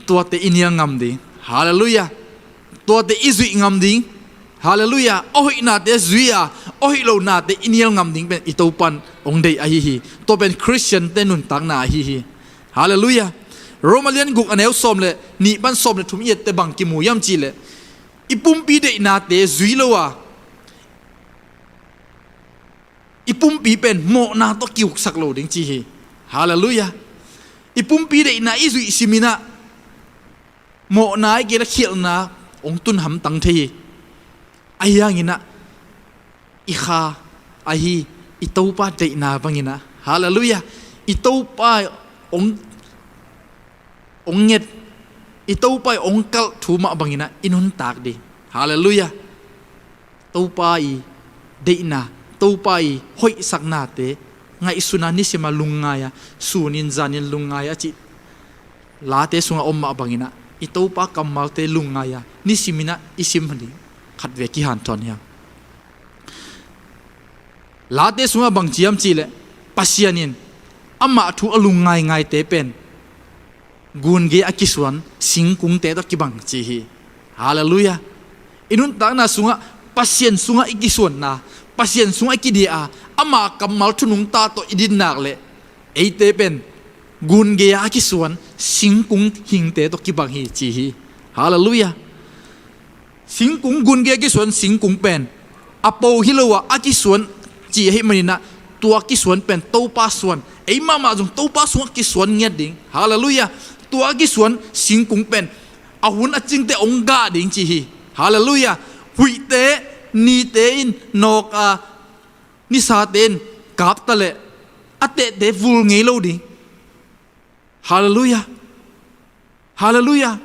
tuate i nial ngam ding. Halleluiah. Tuate i zuih ngam ding. Halleluiah. A hoih nate zui a, a hoih lo nate i nial ngam ding pen i Topan ong deih ahi hi. Tua pen Khristiante nuntakna ahi hi. Halleluiah. Roma lian guk a neu sawm le nih pan sawm le thum i ette bang kimu hiam cih leh, i pumpi deihnate zui lo a, i pumpi pen mawhna tawh kiuksak lo ding ci hi. Halleluiah. I pumpi deihna i zuih simin ah mawhna ahih kei leh khialhna ong tun hamtang thei hi. Ahi hangin ah i kha ahi i Topa deihna bangin ah, halleluiah, i Topa ong, ong nget, i Topa ong kalh thu mah bangin ah i nuntak ding. Halleluiah. Topa i deihna, Topa i hoihsaknate ngaihsun a, nisim a lungngai a, sunin zanin lungngai a cih late sungah om mah bangin ah i Topa kammalte lungngai a, nisimin ah i sim ding. Khatvei kihanthawn hi hang. Late sungah bang ci hiam cih leh, Pasian in amah thu a lungngaingaite pen gun gei a kisuan singkungte tawh kibang ci hi. Halleluiah. I nuntakna sungah Pasian sungah i kisuanna, Pasian sungah i kidia a, ama kammal thu nungta tawh i din nak leh, eite pen gun gei a kisuan singkung hingte tawh kibang hi ci hi. Halleluiah. Singkung, gun gei a kisuan singkung pen a po hi lo a, a kisuan ci ahih manin ah, tua kisuan pen Topa suan, ei mahmah zong Topa sungah kisuan ngiat ding. Halleluiah. Tua a kisuan singkung pen a hun a cingte ong gah ding ci hi. Halleluiah. Huihte, nite in nawk a, nisate in kap ta leh a tehte vul ngei lo ding. Halleluiah. Halleluiah.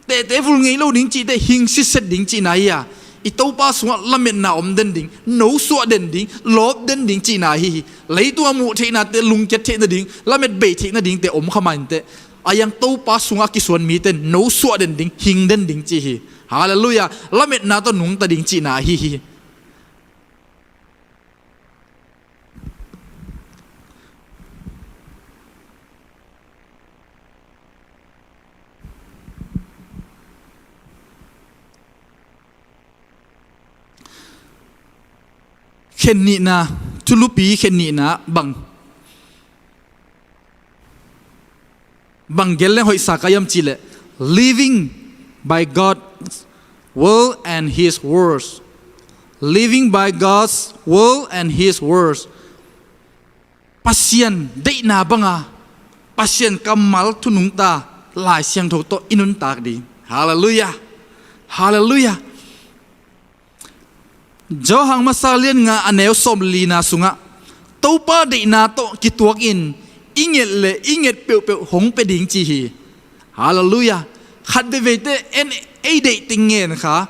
Tehte vul ngei lo ding cih teh hing sitset ding cihna hi a, i Topa sungah lametna om den ding, nosuah den ding, lawp den ding cihna hi hi. Leitung a muh theihnate lungkiat theih nading, lamet bei theih nadingte om kha mah inteh, a hiang Topa sungah a kisuan mite in nosuah den ding, hing den ding ci hi. Halleluiah. Lametna tawh nungta ding cihna ahi hi. Khen nihna, thulupi khen nihna bang, bang gel leng hoihsa ka hiam cih leh, Living by God's will and His words. Living by God's will and His words. Pasian deihna banga, Pasian kammal thu nungta Lai Siangtho tawh i nuntak ding. Halleluiah. Halleluiah. Johan masa lian nga a neu sawm lina sungah Topa deihna tawh kituakin i nget le i nget peuhpeuh hong pia ding ci hi. Halleluiah. Khat veiveite en ei deih teng ngen kha,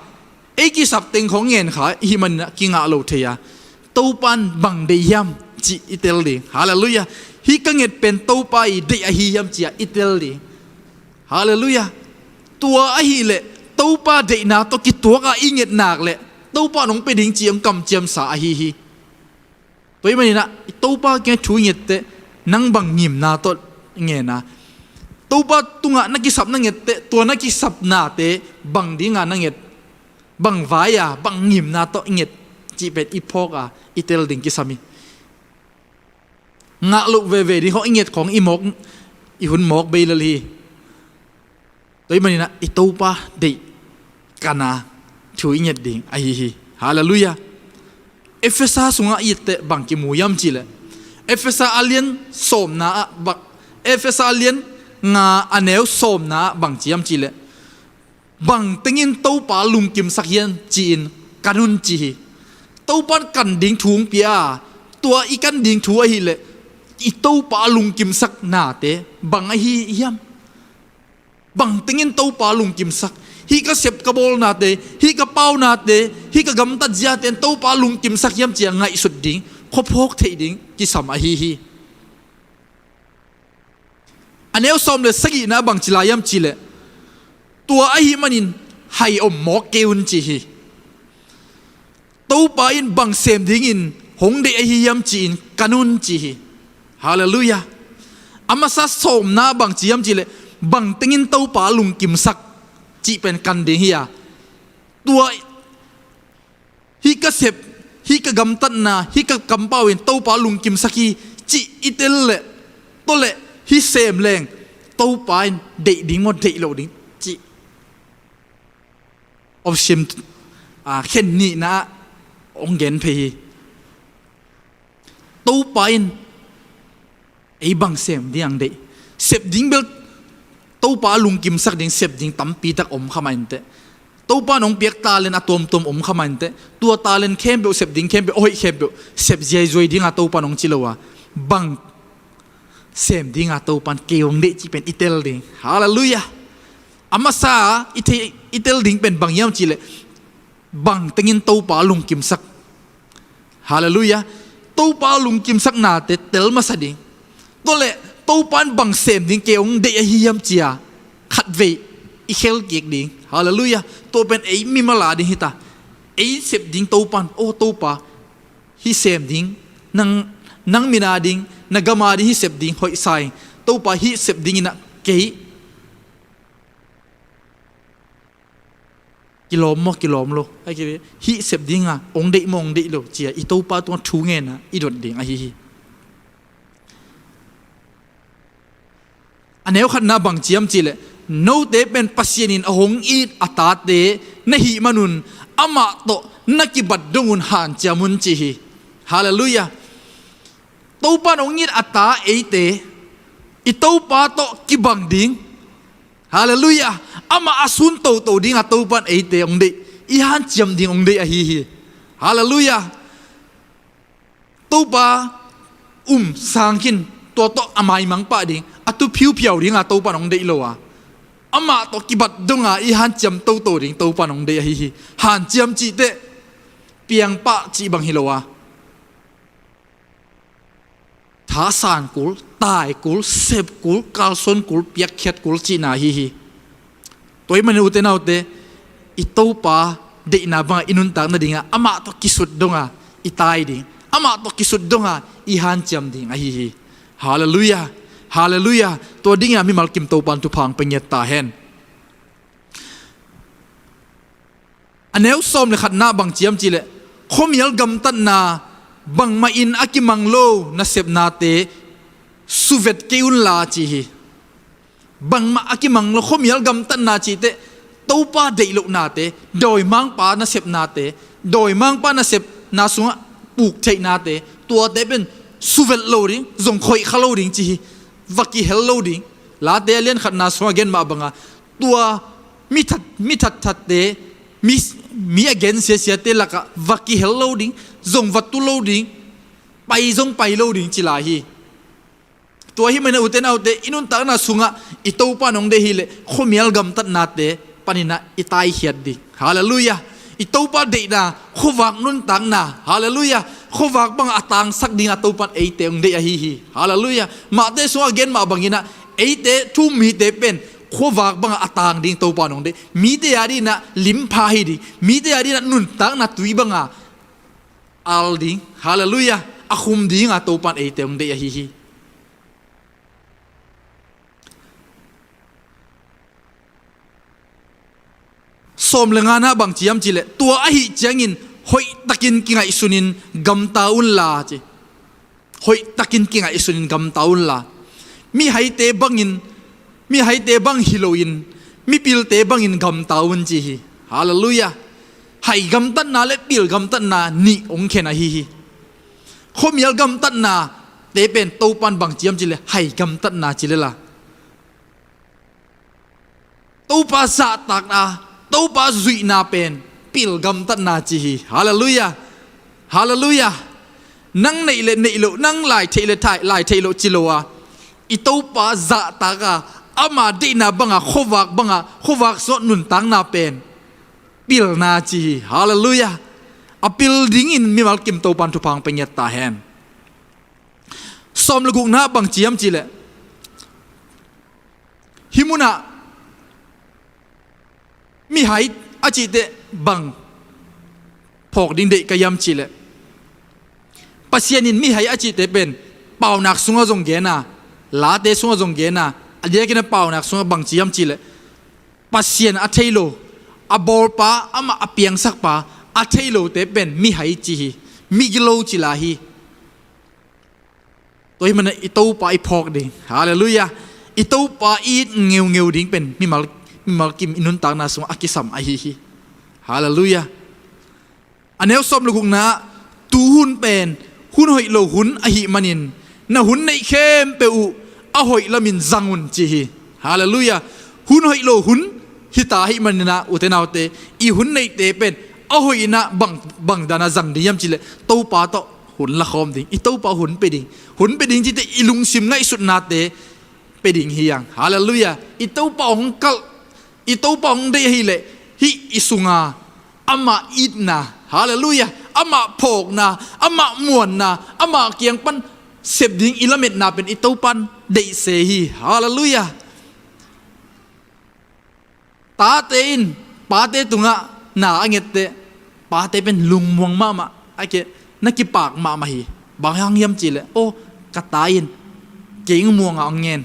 ei kisap teng khong ngen kha i hih maninah kingah lo thei a, Topa in bang deih hiam cih i tel ding. Halleluiah. Hih ka nget pen Topa i deih ahi hiam ci-a i tel ding. Halleluiah. Tua ahileh Topa deihna tawh kituaka i nget nak leh Topa in hong pia ding ci hong kamciamsa ahi hi. Tua ahih maninah i Topa kiang thu i ngette nang bang ngimna tawh ngen a, Topa tungah na kisap na ngette tua na kisapnate bang dinga na nget, bang vai-a bang ngimna tawh i nget cih pen i phawka i tel ding kisam hi. Ngah loh veve ding khong i nget khong i mawk, i hun mawk bei lel hi. Tua ahih maninah i Topa deih kana thu i nget ding ahi hi. Halleluiah. Efesa sungah i etteh bang kimu hiam cihleh, Efesa a lian sawmna ah bang, Efesa a lian nga a neu sawmna ah bang ci hiam cihleh, bang tengin Topa lungkimsak hiam ci-in kan un ci hi. Topa in kan ding thu hong pia a, tua i kan ding thu ahileh i Topa lungkimsak nate bang ahi hiam? Bang tengin Topa lungkimsak? Hih ka sep ka bawlnate, hih ka paunate, hih ka gamtat ziate in Topa lungkimsak hiam ci-a ngaihsut ding, khuaphawk theih ding kisam ahi hi. A neu sawm le sagihna bang ci lai hiam cihleh, tua ahih manin hai om mawk kei un ci hi. Topa in bang sem dingin hong deih ahi hiam ci-in kan un ci hi. Halleluiah. A masa sawmna bang ci hiam cihleh, bang tengin Topa lungkimsak cih pen kan ding hi a, tua hih ka sep, hih ka gamtatna, hih ka kampau in Topa lungkimsak hi cih i tel leh, tua leh hih sem leng Topa in deih ding maw deih lo ding cih option, a, khen nihna ah hong gen phei hi. Topa in ei bang sem ding ang deih? Sep ding bel Topa lungkimsak ding sep ding tampitak om kha mah inteh. Topa in hong piak talent a tuamtuam om kha mah inteh. Tua talent khempeuh, sep ding khempeuh, a hoih khempeuh sep ziaizuai dinga Topa in hong ci lo a, bang sem dinga Topa in kei hong deih cih pen i tel ding. Halleluiah. A masa i thei, i tel ding pen bang hiam cihleh, bang tengin Topa lungkimsak? Halleluiah. Topa lungkimsaknate tel masa ding. Tua leh Topa in bang sem ding kei hong deih ahi hiam ci-a khatvei i khelkik ding. Halleluiah. Tua pen ei mimal a ding hita. Ei sep ding Topa in, aw Topa, hih sem ding, nang, nang min a ding, na gam a ding hih sep ding hoihsa ing. Topa, hih sep dingin ah kei kilawm maw kilawm lo, hih sep dinga hong deih maw hong deih lo ci-a i Topa tungah thu ngen a i dot ding ahi hi. A neu khatna bang ci hiam cihleh, note pen Pasian in a hong it a tate na hih manun amah tawh na kibat dong un hanciam un ci hi. Halleluiah. Topa in hong it a ta eite i Topa tawh kibang ding. Halleluiah. Amah a sun toto dinga Topa in eite hong deih, i hanciam ding hong deih ahi hi. Halleluiah. Topa um sang khin, tua tawh a maimang pah ding, a tu phiuphiau dinga Topa in hong deih lo a, amah tawh kibat donga i hanciam toto ding Topa in hong deih ahi hi. Hanciam cihteh piangpah cih bang hi lo a, thasan kul, tai kul, sep kul, kalsuan kul, piakkhiat kul cihna ahi hi. Tua ahih manin ute naute, i Topa deihna banga i nuntak nadinga amah tawh kisut donga i tai ding, amah tawh kisut donga i hanciam ding ahi hi. Halleluiah. Halleluiah. Tua dinga mimal kim Topa in thupha hong pia ngiat ta hen. A neu sawm le khatna bang ci hiam cihleh, khuamial gamtatna bangmah in a kimang lo nasepnate suvet kei unla ci hi. Bangmah a kimang lo, khuamial gamtatna cih teh Topa deih lohnate, dawimangpa nasepnate, dawimangpa nasepna sungah puk theihnate, tuate pen suvelh lo ding, zong khoih kha lo ding ci hi. Va kihel lo ding. Late a lian khatna sungah gen mah banga, tua mi that, mi thatthatte, mi, mi a gen siasiate lakah va kihel lo ding, zong va tu lo ding, pai zong pai lo ding ci lai hi. Tua ahih manin ute naute, i nuntakna sungah i Topa in hong deih hileh khuamial gamtatnate paninah i taikhiat ding. Halleluiah. I Topa deihna, khuavak nuntakna, halleluiah, khuavak bangah a tangsak dingah Topa in eite hong deih ahi hi. Halleluiah. Mahte sungah a gen mah banginah eite thu-um mite pen khuavak bangah a tang ding Topa in hong deih. Mite a dinah limpha hi ding, mite a dinah nuntakna tui banga al ding, halleluiah, a khum dinga Topa in eite hong deih ahi hi. Sawm le ngana bang ci hiam cihleh, tua ahih ciangin hoihtakin kingaihsunin gamta unla ci. Hoihtakin kingaihsunin gamta unla. Mihaite bangin, mihaite bang hi loin, mipilte bangin gamta un ci hi. Halleluiah. Hai gamtatna le pil gamtatna nih hong khen ahi hi. Khuamial gamtatnate pen Topa in bang ci hiam cihleh, hai gamtatna ci lel a. Topa zahtakna, Topa zuihna pen pil gamtatna ci hi. Halleluiah. Halleluiah. Nang neih le neih loh, nang lai theih le thai, lai theih loh ci lo a, i Topa zahtaka, ama deihna banga, khuavak banga, khuavak sungah nuntakna pen pilna ci hi. Halleluiah. A pil dingin mimal kim Topa in thupha hong pia ngiat ta hen. Sawm le gukna bang ci hiam cihleh, hih munah mihai a cihteh bang phawk ding deih ka hiam cihleh, Pasian in mihai a cihteh pen paunak sungah zong gen a, Late sungah zong gen a, a diakin a paunak sungah bang ci hiam cihleh, Pasian a thei lo, a bawlpa, amah a piangsakpa a thei lote pen mihai ci hi. Migilo ci lai hi. Tua ahih manin i Topa i phawk ding. Halleluiah. I Topa i it ngeungeu ding pen mimal, mimal kim i nuntakna sungah a kisam ahi hi. Halleluiah. A neu sawm le gukna, tuhun pen hun hoih lo hun ahih manin, na hun neih khempeuh uh a hoih lamin zang un ci hi. Halleluiah. Hun hoih lo hun hita ahih maninah, ute naute, i hun neihte pen a hoih inah bang, bang danah zang ding hiam cihleh, Topa tawh hun lakhawm ding, i Topa hun pia ding. Hun pia ding cite i lungsim ngaihsutnate pia ding hi hang. Halleluiah. I Topa hong kalh, i Topa hong deih ahileh, hih i sunga amah itna, halleluiah, amah phawkna, amah muanna, amah kiang pan sep ding i lametna pen i Topa in deih se hi. Halleluiah. Tate in pate tungah na a ngette, pate pen lungmuang mahmah a, kei na kipak mahmah hi. Bang hang hiam cihleh, aw, ka ta in kei muangah hong ngen.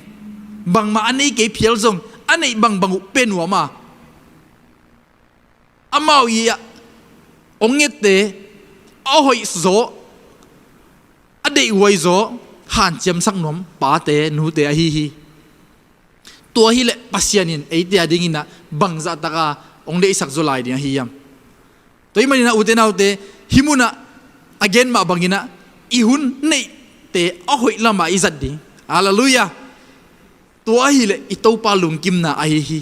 Bangmah a nei kei phial zong, a neih bangbang uh pia nuam a, amau i ah hong ngette, a hoih zaw, a deihhuai zaw hanciamsak nuam pate nute ahi hi. Tua hileh Pasian in eite a dinginah bangzahtaka hong deihsak zaw lai ding ahi hiam? Tua ahih maninah, ute naute, hih munah a gen mah banginah i hun neihte a hoih lamah i zat ding. Halleluiah. Tua ahileh i Topa lungkimna ahi hi.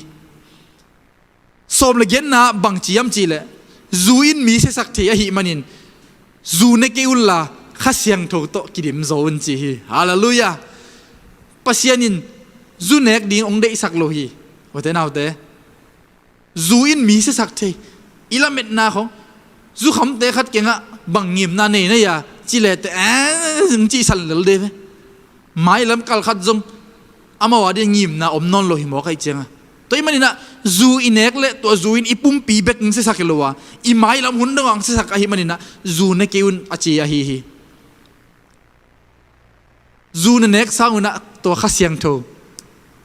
Sawm le giatna bang ci hiam cihleh, zu in mi siasak thei ahih manin, zu ne kei unla Kha Siangtho tawh kidim zaw un ci hi. Halleluiah. Pasian in zu nek ding hong deihsak lo hi. Ute naute, zu in mi siasak thei. I lametna khong, zukhamte khat kiangah bang ngimna nei na hia ci leh teh, eh, hong cihsan lel ding ve. Mailam kal khat zong amau a ding ngimna om nawn lo hi mawk ahih cianga. Tua ahih maninah zu i nek leh tua zu in i pumpi bek hong siasak hi lo a, i mailam hun dongah hong siasak ahih maninah zu ne kei un a ci ahi hi. Zu na nek sangunah tua Kha Siangtho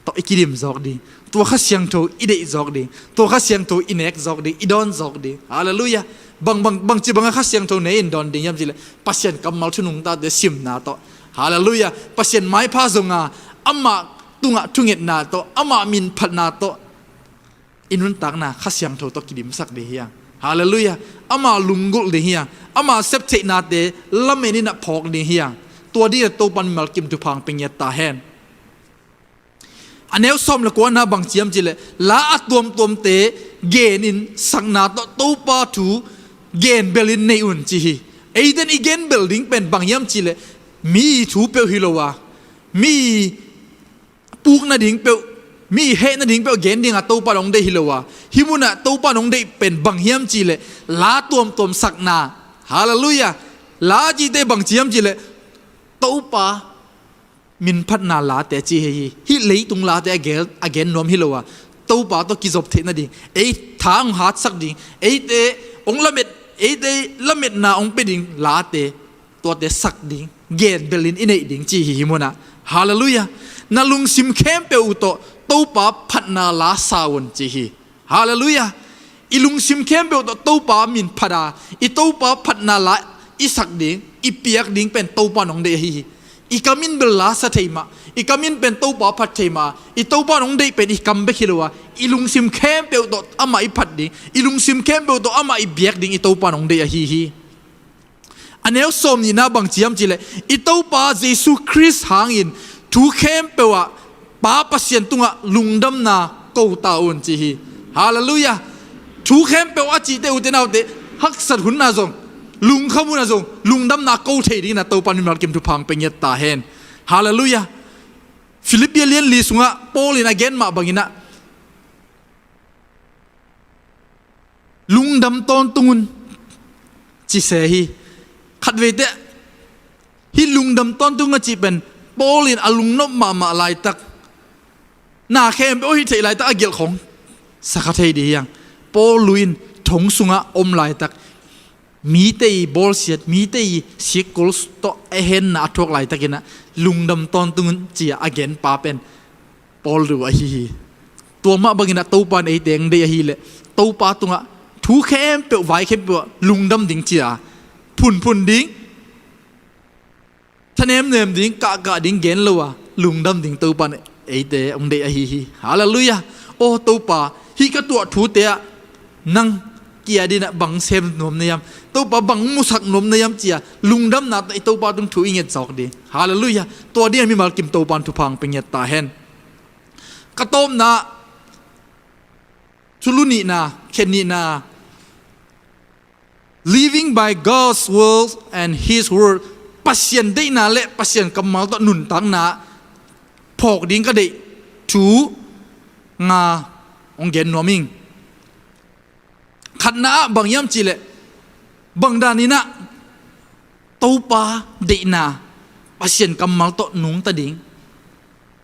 tawh i kidim zawk ding. Tua Kha Siangtho i deih zawk ding. Tua Kha Siangtho i nek zawk ding, i dawn zawk ding. Halleluiah. Bang, bang, bangci bangah Kha Siangtho ne in dawn ding hiam cihleh, Pasian kammal thu nungtate simna tawh. Halleluiah. Pasian maipha zonga, amah tungah thungetna tawh, ama min phatna tawh i nuntakna Kha Siangtho tawh kidimsak ding hi hang. Halleluiah. Ama lunggulh ding hi hang. Ama septheihnate lamen in a phawk ding hi hang. Tua dingin Topa'n mimal kim thupha hong pia ngiat ta hen. A neu sawm le kuana bang ci hiam cih leh, la a tuamtuamte genin sakna tawh Topa thu genbelin nei un ci hi. Eite'n i genbel ding pen bang hiam cih leh, mi thu peuh hi lo a, mi puk nading peuh, mi heh nading peuh gen ding a Topa'n hong deih hi lo a, hih munah Topa'n hong deih pen bang hiam cih leh, la tuamtuam sakna. Halleluiah. La cihte bang ci hiam cih leh, Topa min phatna late ci hi hi. Hih leitung late a gen, a gen nuam hi lo a, Topa tawh kizop theih nading, ei tha hong hatsak ding, eite hong lamet, eite lametna hong pia ding late, tuate sak ding, genbelin i neih ding ci hi hih munah. Halleluiah. Na lungsim khempeuh uh tawh Topa phatna la sa un ci hi. Halleluiah. I lungsim khempeuh tawh Topa min phat a, i Topa phatna la i sak ding, i piak ding pen Topa'n hong deih ahi hi. I kam in bel la sa thei mah, i kam in pen Topa phat thei mah, i Topa'n hong deih pen i kam bek hi lo a, i lungsim khempeuh tawh amah i phat ding, i lungsim khempeuh tawh amah i biak ding i Topa'n hong deih ahi hi. A neu sawm nihna bang ci hiam cih leh, i Topa Jesu Khrist hangin thu khempeuh ah Pa Pasian tungah lungdamna ko ta un ci hi. Halleluiah. Thu khempeuh a cihte, ute naute, haksat hun ah zong, lungkham hun ah zong lungdamna ko thei dingin a Topa'n mimal kim thupha hong pia ngiat ta hen. Halleluiah. Filippi lian li sungah Paul in a gen mah bangin ah, lungdam tawntung un ci se hi. Khatvei teh hih lungdam tawntung a cih pen Paul in a lungnop mahmah laitak, na khempeuh hih theih laitak a gelh khawng sa kha thei ding hi hang. Paul lui in thong sungah om laitak, mite i bawlsiat, mite i sikkul tawh a henna a thuak laitakin ah, lungdam tawntung un ci-a a genpa pen Paul lui ahi hi. Tua mah bangin ah Topa'n eite hong deih ahih leh, Topa tungah thu khempeuh, vai khempeuh ah lungdam ding ci-a, phunphun ding, thanemnem ding, kahkah ding gen lo a, lungdam ding Topa'n eite hong deih ahi hi. Halleluiah. Aw Topa, hih ka tuah thute ah nang kiang in ah bang sem nuam na hiam, Topa, bang musak nuam na hiam ci-a lungdamna tawh i Topa tung thu i nget zawk ding. Halleluiah. Tua dingin mimal kim Topa'n thupha hong pia ngiat ta hen. Ka tawpna, thulu nihna, khen nihna, living by God's word and His word, Pasian deihna le Pasian kammal tawh nuntakna phawk ding ka deih thu nga hong gen nuam ing. Khatna ah bang hiam cih leh, bang danin ah Topa deihna, Pasian kammal tawh nungta ding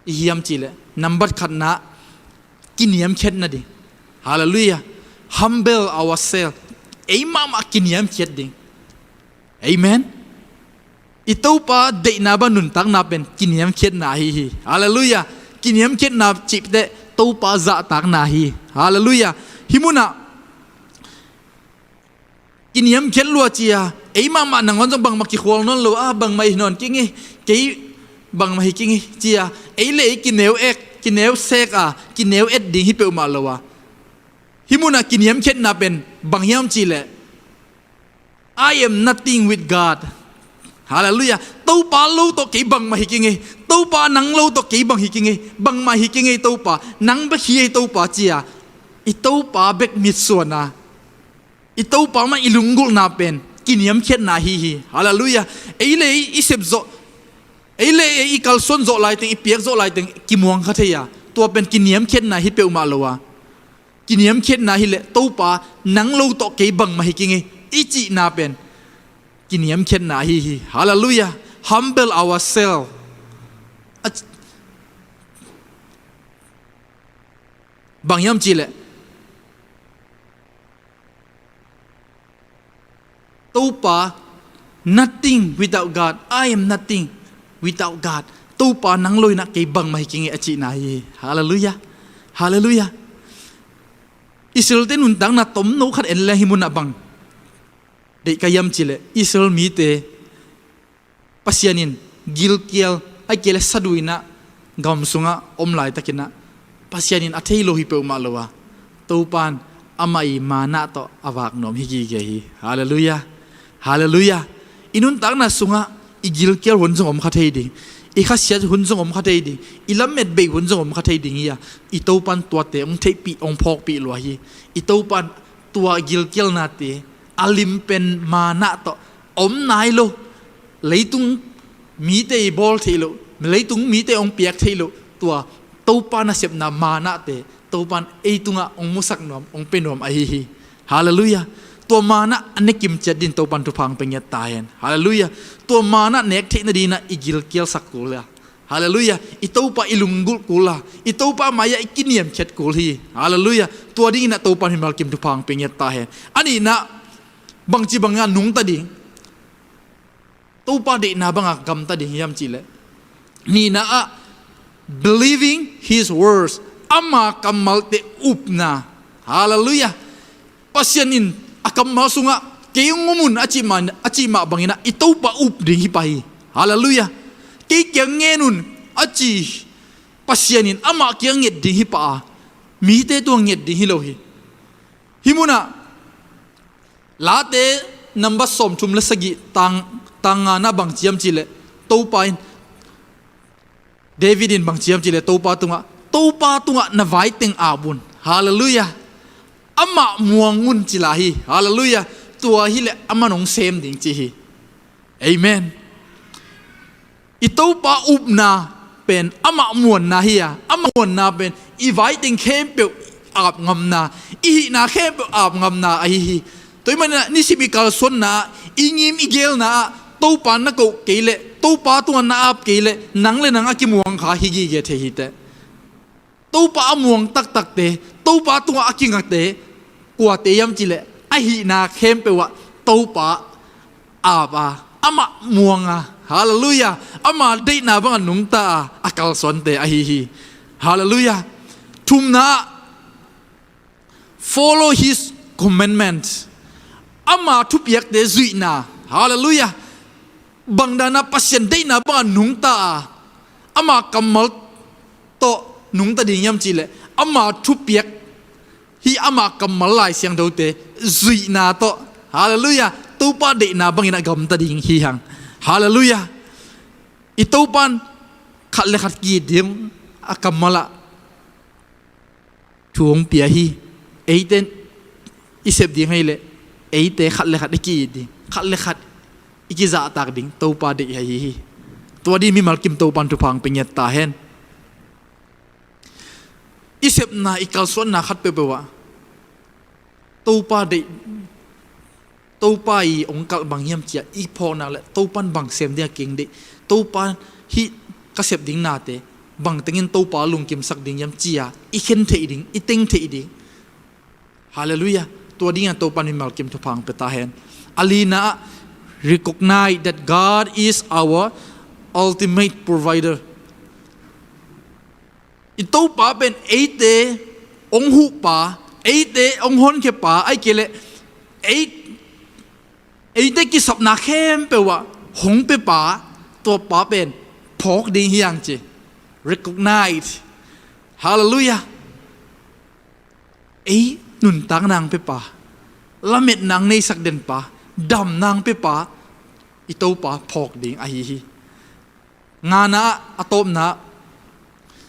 i hiam cih leh, nambat khatna ah kiniamkhiat nading. Halleluiah. Humble ourselves. Ei mahmah kiniamkhiat ding. Amen. I Topa deihna bang nuntakna pen kiniamkhiatna ahi hi. Halleluiah. Kiniamkhiatna cih teh Topa zahtakna ahi hi. Halleluiah. Hih munah kiniamkhiat lua ci-a, ei mahmah nangawn zong bangmah kikhual nawn lo a, bangmah hi nawn kei ing, kei bangmah hi kei ing ci-a, ei le ei kineu et, kineu sek a, kineu et ding hi peuhmah lo a, hih munah kiniamkhiatna pen bang hiam cih leh, I am nothing with God. Halleluiah. Topa lo tawh kei bangmah hi kei ing, Topa nang lo tawh kei bang hi kei ing, bangmah hi kei ing Topa, nang bek hi ei Topa ci-a, i Topa bek mitsuan a, i Topa mah i lunggulhna pen kiniamkhiatna ahi hi. Halleluiah. Ei le ei i sep zawh, ei le ei i kalsuan zawh laiteng, i piak zawh laiteng kimuang kha thei a, tua pen kiniamkhiatna hi peuhmah lo a, kiniamkhiatna hi leh Topa nang lo tawh kei bangmah hi kei ing i cihna pen kiniamkhiatna ahi hi. Halleluiah. Humble ourselves. A, bang hiam cih leh, Topa, nothing without God. I am nothing without God. Topa nang lo in ah kei bangmah hi kei ing a cihna hi. Halleluiah. Halleluiah. Israel-te nuntakna tomno khat en leng hih munah bang deih ka hiam cih leh, Israel mite Pasian in gilkial, ahih kei leh saduina gam sungah om laitakinah Pasian in a thei lo hi peuhmah lo a, Topan amah i manna tawh a vak nuam hi gige hi. Halleluiah. Halleluiah. I nuntakna sungah i gilkial hun zong om kha thei ding, i khasiat hun zong om kha thei ding, i lamet bei hun zong om kha thei ding hi a, i Topan tuate hong theihpih, hong phawkpih lua hi. I Topan tua gilkialnate a lim pen manna tawh om nai lo. Leitung mite i bawl theih loh, leitung mite hong piak theih loh, tua Topa nasepna mannate Topan ei tungah hong musak nuam, hong pia nuam ahi hi. Halleluiah. Tua manna a ne kimciat din Topan thupha hong pia ngiat ta hen. Halleluiah. Tua manna nek theih nadinah i gilkialsak kul a, halleluiah, i Topa i lunggulh kul a, i Topa mai-ah i kiniamkhiat kul hi. Halleluiah. Tua dinginah Topan mimal kim thupha hong pia ngiat ta hen. A nihnah bangci bangah nungta ding, Topa deihna banga gamta ding hiam cihleh, nihna ah believing his words, ama kammalte upna. Halleluiah. Pasian in a kammal sungah kei hong um un a cih mah, a cih mah banginah i Topa up ding hi pah hi. Halleluiah. Kei kiang ngen un a ci Pasian in amah kiang nget ding hi pah a, mite tua nget ding hi lo hi. Hih munah Late number sawmthum le sagih tang, tang ngana bang ciam cihleh, Topa in, David in bang ciam cihleh Topa tungah, Topa tungah na vai teng ap un. Halleluiah. Amah muang un cila hi. Halleluiah. Tua hileh amah nong sem ding ci hi. Amen. I Topa upna pen amah muanna hi a, amah muanna pen i vai teng khempeuh ap ngamna, i hihna khempeuh ap ngamna ahi hi. Tua ahih maninah nisim i kalsuanna ah, i ngim i gelna ah Topa na koh kei leh, Topa tungah na ap kei leh, nang le nang a kimuang kha hi gige thei hi teh. Topa a muang taktakte, Topa tungah a kingakte, kuate hiam cihleh, a hihna khempeuh ah Topa ap a, amah muang a, halleluiah, ama deihna bangah nungta a, a kalsuante ahi hi. Halleluiah. Thumna ah, follow his commandment. Ama thupiakte zuihna. Halleluiah. Bangdana Pasian deihna bangah nungta a, ama kammal tawh nungta ding hiam cihleh, ama thupiak, hih ama kammal Lai Siangthote zuihna tawh, halleluiah, Topa deihna bangin a gamta ding hi hang. Halleluiah. I Topan khat le khat ki-it ding a kammal ah thu hong pia hi. Eite i sep ding ahih leh, eite khat le khat i ki-it ding, khat le khat i kizahtak ding Topa deih ahi hi. Tua ding mimal kim Topan thupha hong pia ngiat ta hen. I sepna, i kalsuanna khat peuhpeuh ah Topa deih, Topa i hong kalh bang hiam ci-a i phawknak le Topan bang sem ding a keng deih, Topa hih ka sep ding nate bang tengin Topa lungkimsak ding hiam ci-a i khen theih ding, i teng theih ding. Halleluiah. Tua dingah Topan mimal kim thupha hong pia ta hen. A lina ah, recognize that God is our ultimate provider. I Topa pen eite hong huhpa, eite hong honkhiapa, ahih kei leh ei, eite kisapna khempeuh ah hong piapa, tua pa pen phawk ding hi hang ci. Recognize. Halleluiah. Ei nuntakna hong piapa, lametna hong neisak denpa, damna hong piapa, i Topa phawk ding ahi hi. Ngana ah, a tawpna ah,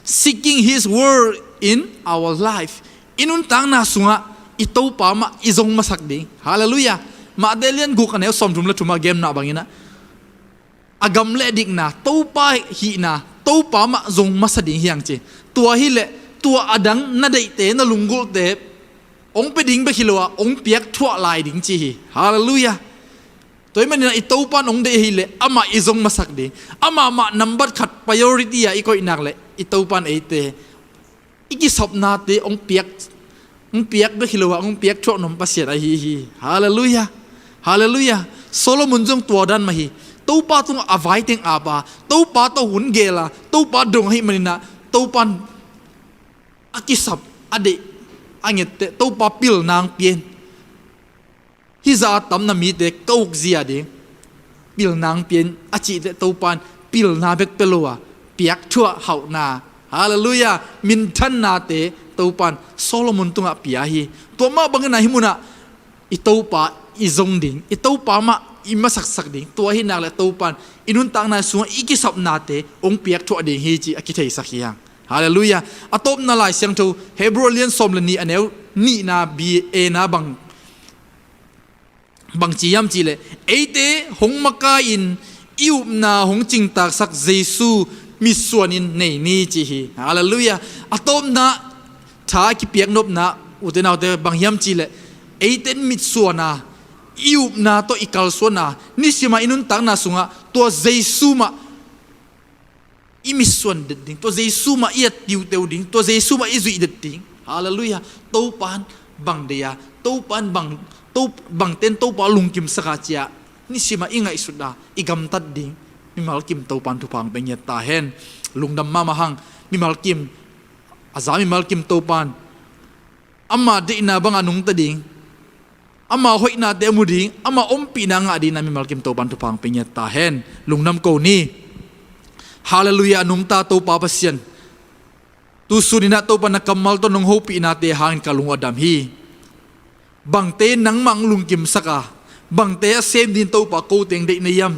seeking his word in our life. I nuntakna sungah i Topa mah i zong masak ding. Halleluiah. Matthai lian guk a neu sawmthum le thum a genna bangin ah, a gam le dikna, Topa hihna, Topa mah zong masa ding hi hang ci. Tua hileh tua adang na deihte, na lunggulhte hong pia ding bek hi lo a, hong piak thuah lai ding ci hi. Halleluiah. Tua ahih manin ah i Topan hong deih hileh amah i zong masak ding. Amah mah nambat khat priority ah i koih nak leh i Topan eite i kisapnate hong piak, hong piak bek hi lo a, hong piak thuah nuam Pasian ahi hi. Halleluiah. Halleluiah. Solomon zong tua dan mah hi. Topa tungah a vai teng ap a, Topa tawh hun gel a, Topa dong ahih manin ah Topan a kisap, a deih, a ngette Topa pilna hong pia in. Hih zah a tam na mite ka ukzia ding, pilna hong pia in a cih teh Topan pilna bek pia lo a, piakthuah hauhna, halleluiah, minthannate Topan Solomon tungah pia hi. Tua mah bangin ah hih munah i Topa i zong ding, i Topa mah i masaksak ding, tua hi nak leh Topan i nuntakna sungah i kisapnate hong piakthuah ding hi cih a kitheisak hi hang. Halleluiah. A tawpna Lai Siangtho Hebrew lian sawm le nih, a neu nihna, B A na bang bang ci hiam cih leh, eite hong makai-in i upna hong cingtaksak Jesu mitsuanin nei ni ci hi. Halleluiah. A tawpna tha a kipiaknopna, ute naute, bang hiam cih leh, eite in mitsuan a, i upna tawh i kalsuan a, nisim a i nuntakna sungah tua Jesu mah i mitsuan det ding, tua Jesu mah i et tiuteu ding, tua Jesu mah i zuih det ding. Halleluiah. Topan bang deih a, Topan bang, to, bangte in Topa lungkimsak a ci-a nisim a i ngaihsut a, i gamtat ding mimal kim Topan thupha hong pia ngiat ta hen. Lungdam mahmah hang. Mimal kim, a za mimal kim Topan ama deihna bangah nungta ding, ama hoihnate a mu ding, ama ompihna ngah dingin ah mimal kim Topan thupha hong pia ngiat ta hen. Lungdam ko ni. Halleluiah. A nungta Topa Pasian, tu sun in ah Topa na kammal tawh nong hopihnate hangin ka lung uh a dam hi. Bangte nangmah hong lungkimsak a, bangte a sem dingin Topa ko teng deih na hiam?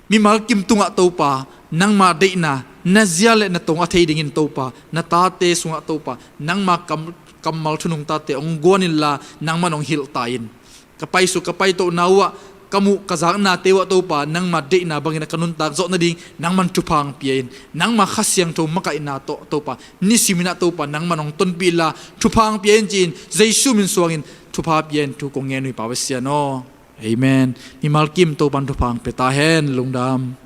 Mimal kim tungah Topa nangma deihna, na zia le na tong a thei dingin Topa, na tate sungah Topa nangma kam, kammal thunungtate hong guan inla, nangman hong hilh ta in. Ka paisuk, ka paitohna uhah ka muh, ka zaknate uhah Topa nangma deihna bangin ah ka nuntak zawh nading nangman thupha hong pia in. Nangma Kha Siangtho makaihna tawh Topa nisimin ah Topa nangman hong tonpih inla, thupha hong pia in ci-in Jesu min suangin thupha pia in thu kong ngen uh hi, Pa Pasian aw. Amen. Mimal kim Topan thupha hong pia ta hen. Lungdam.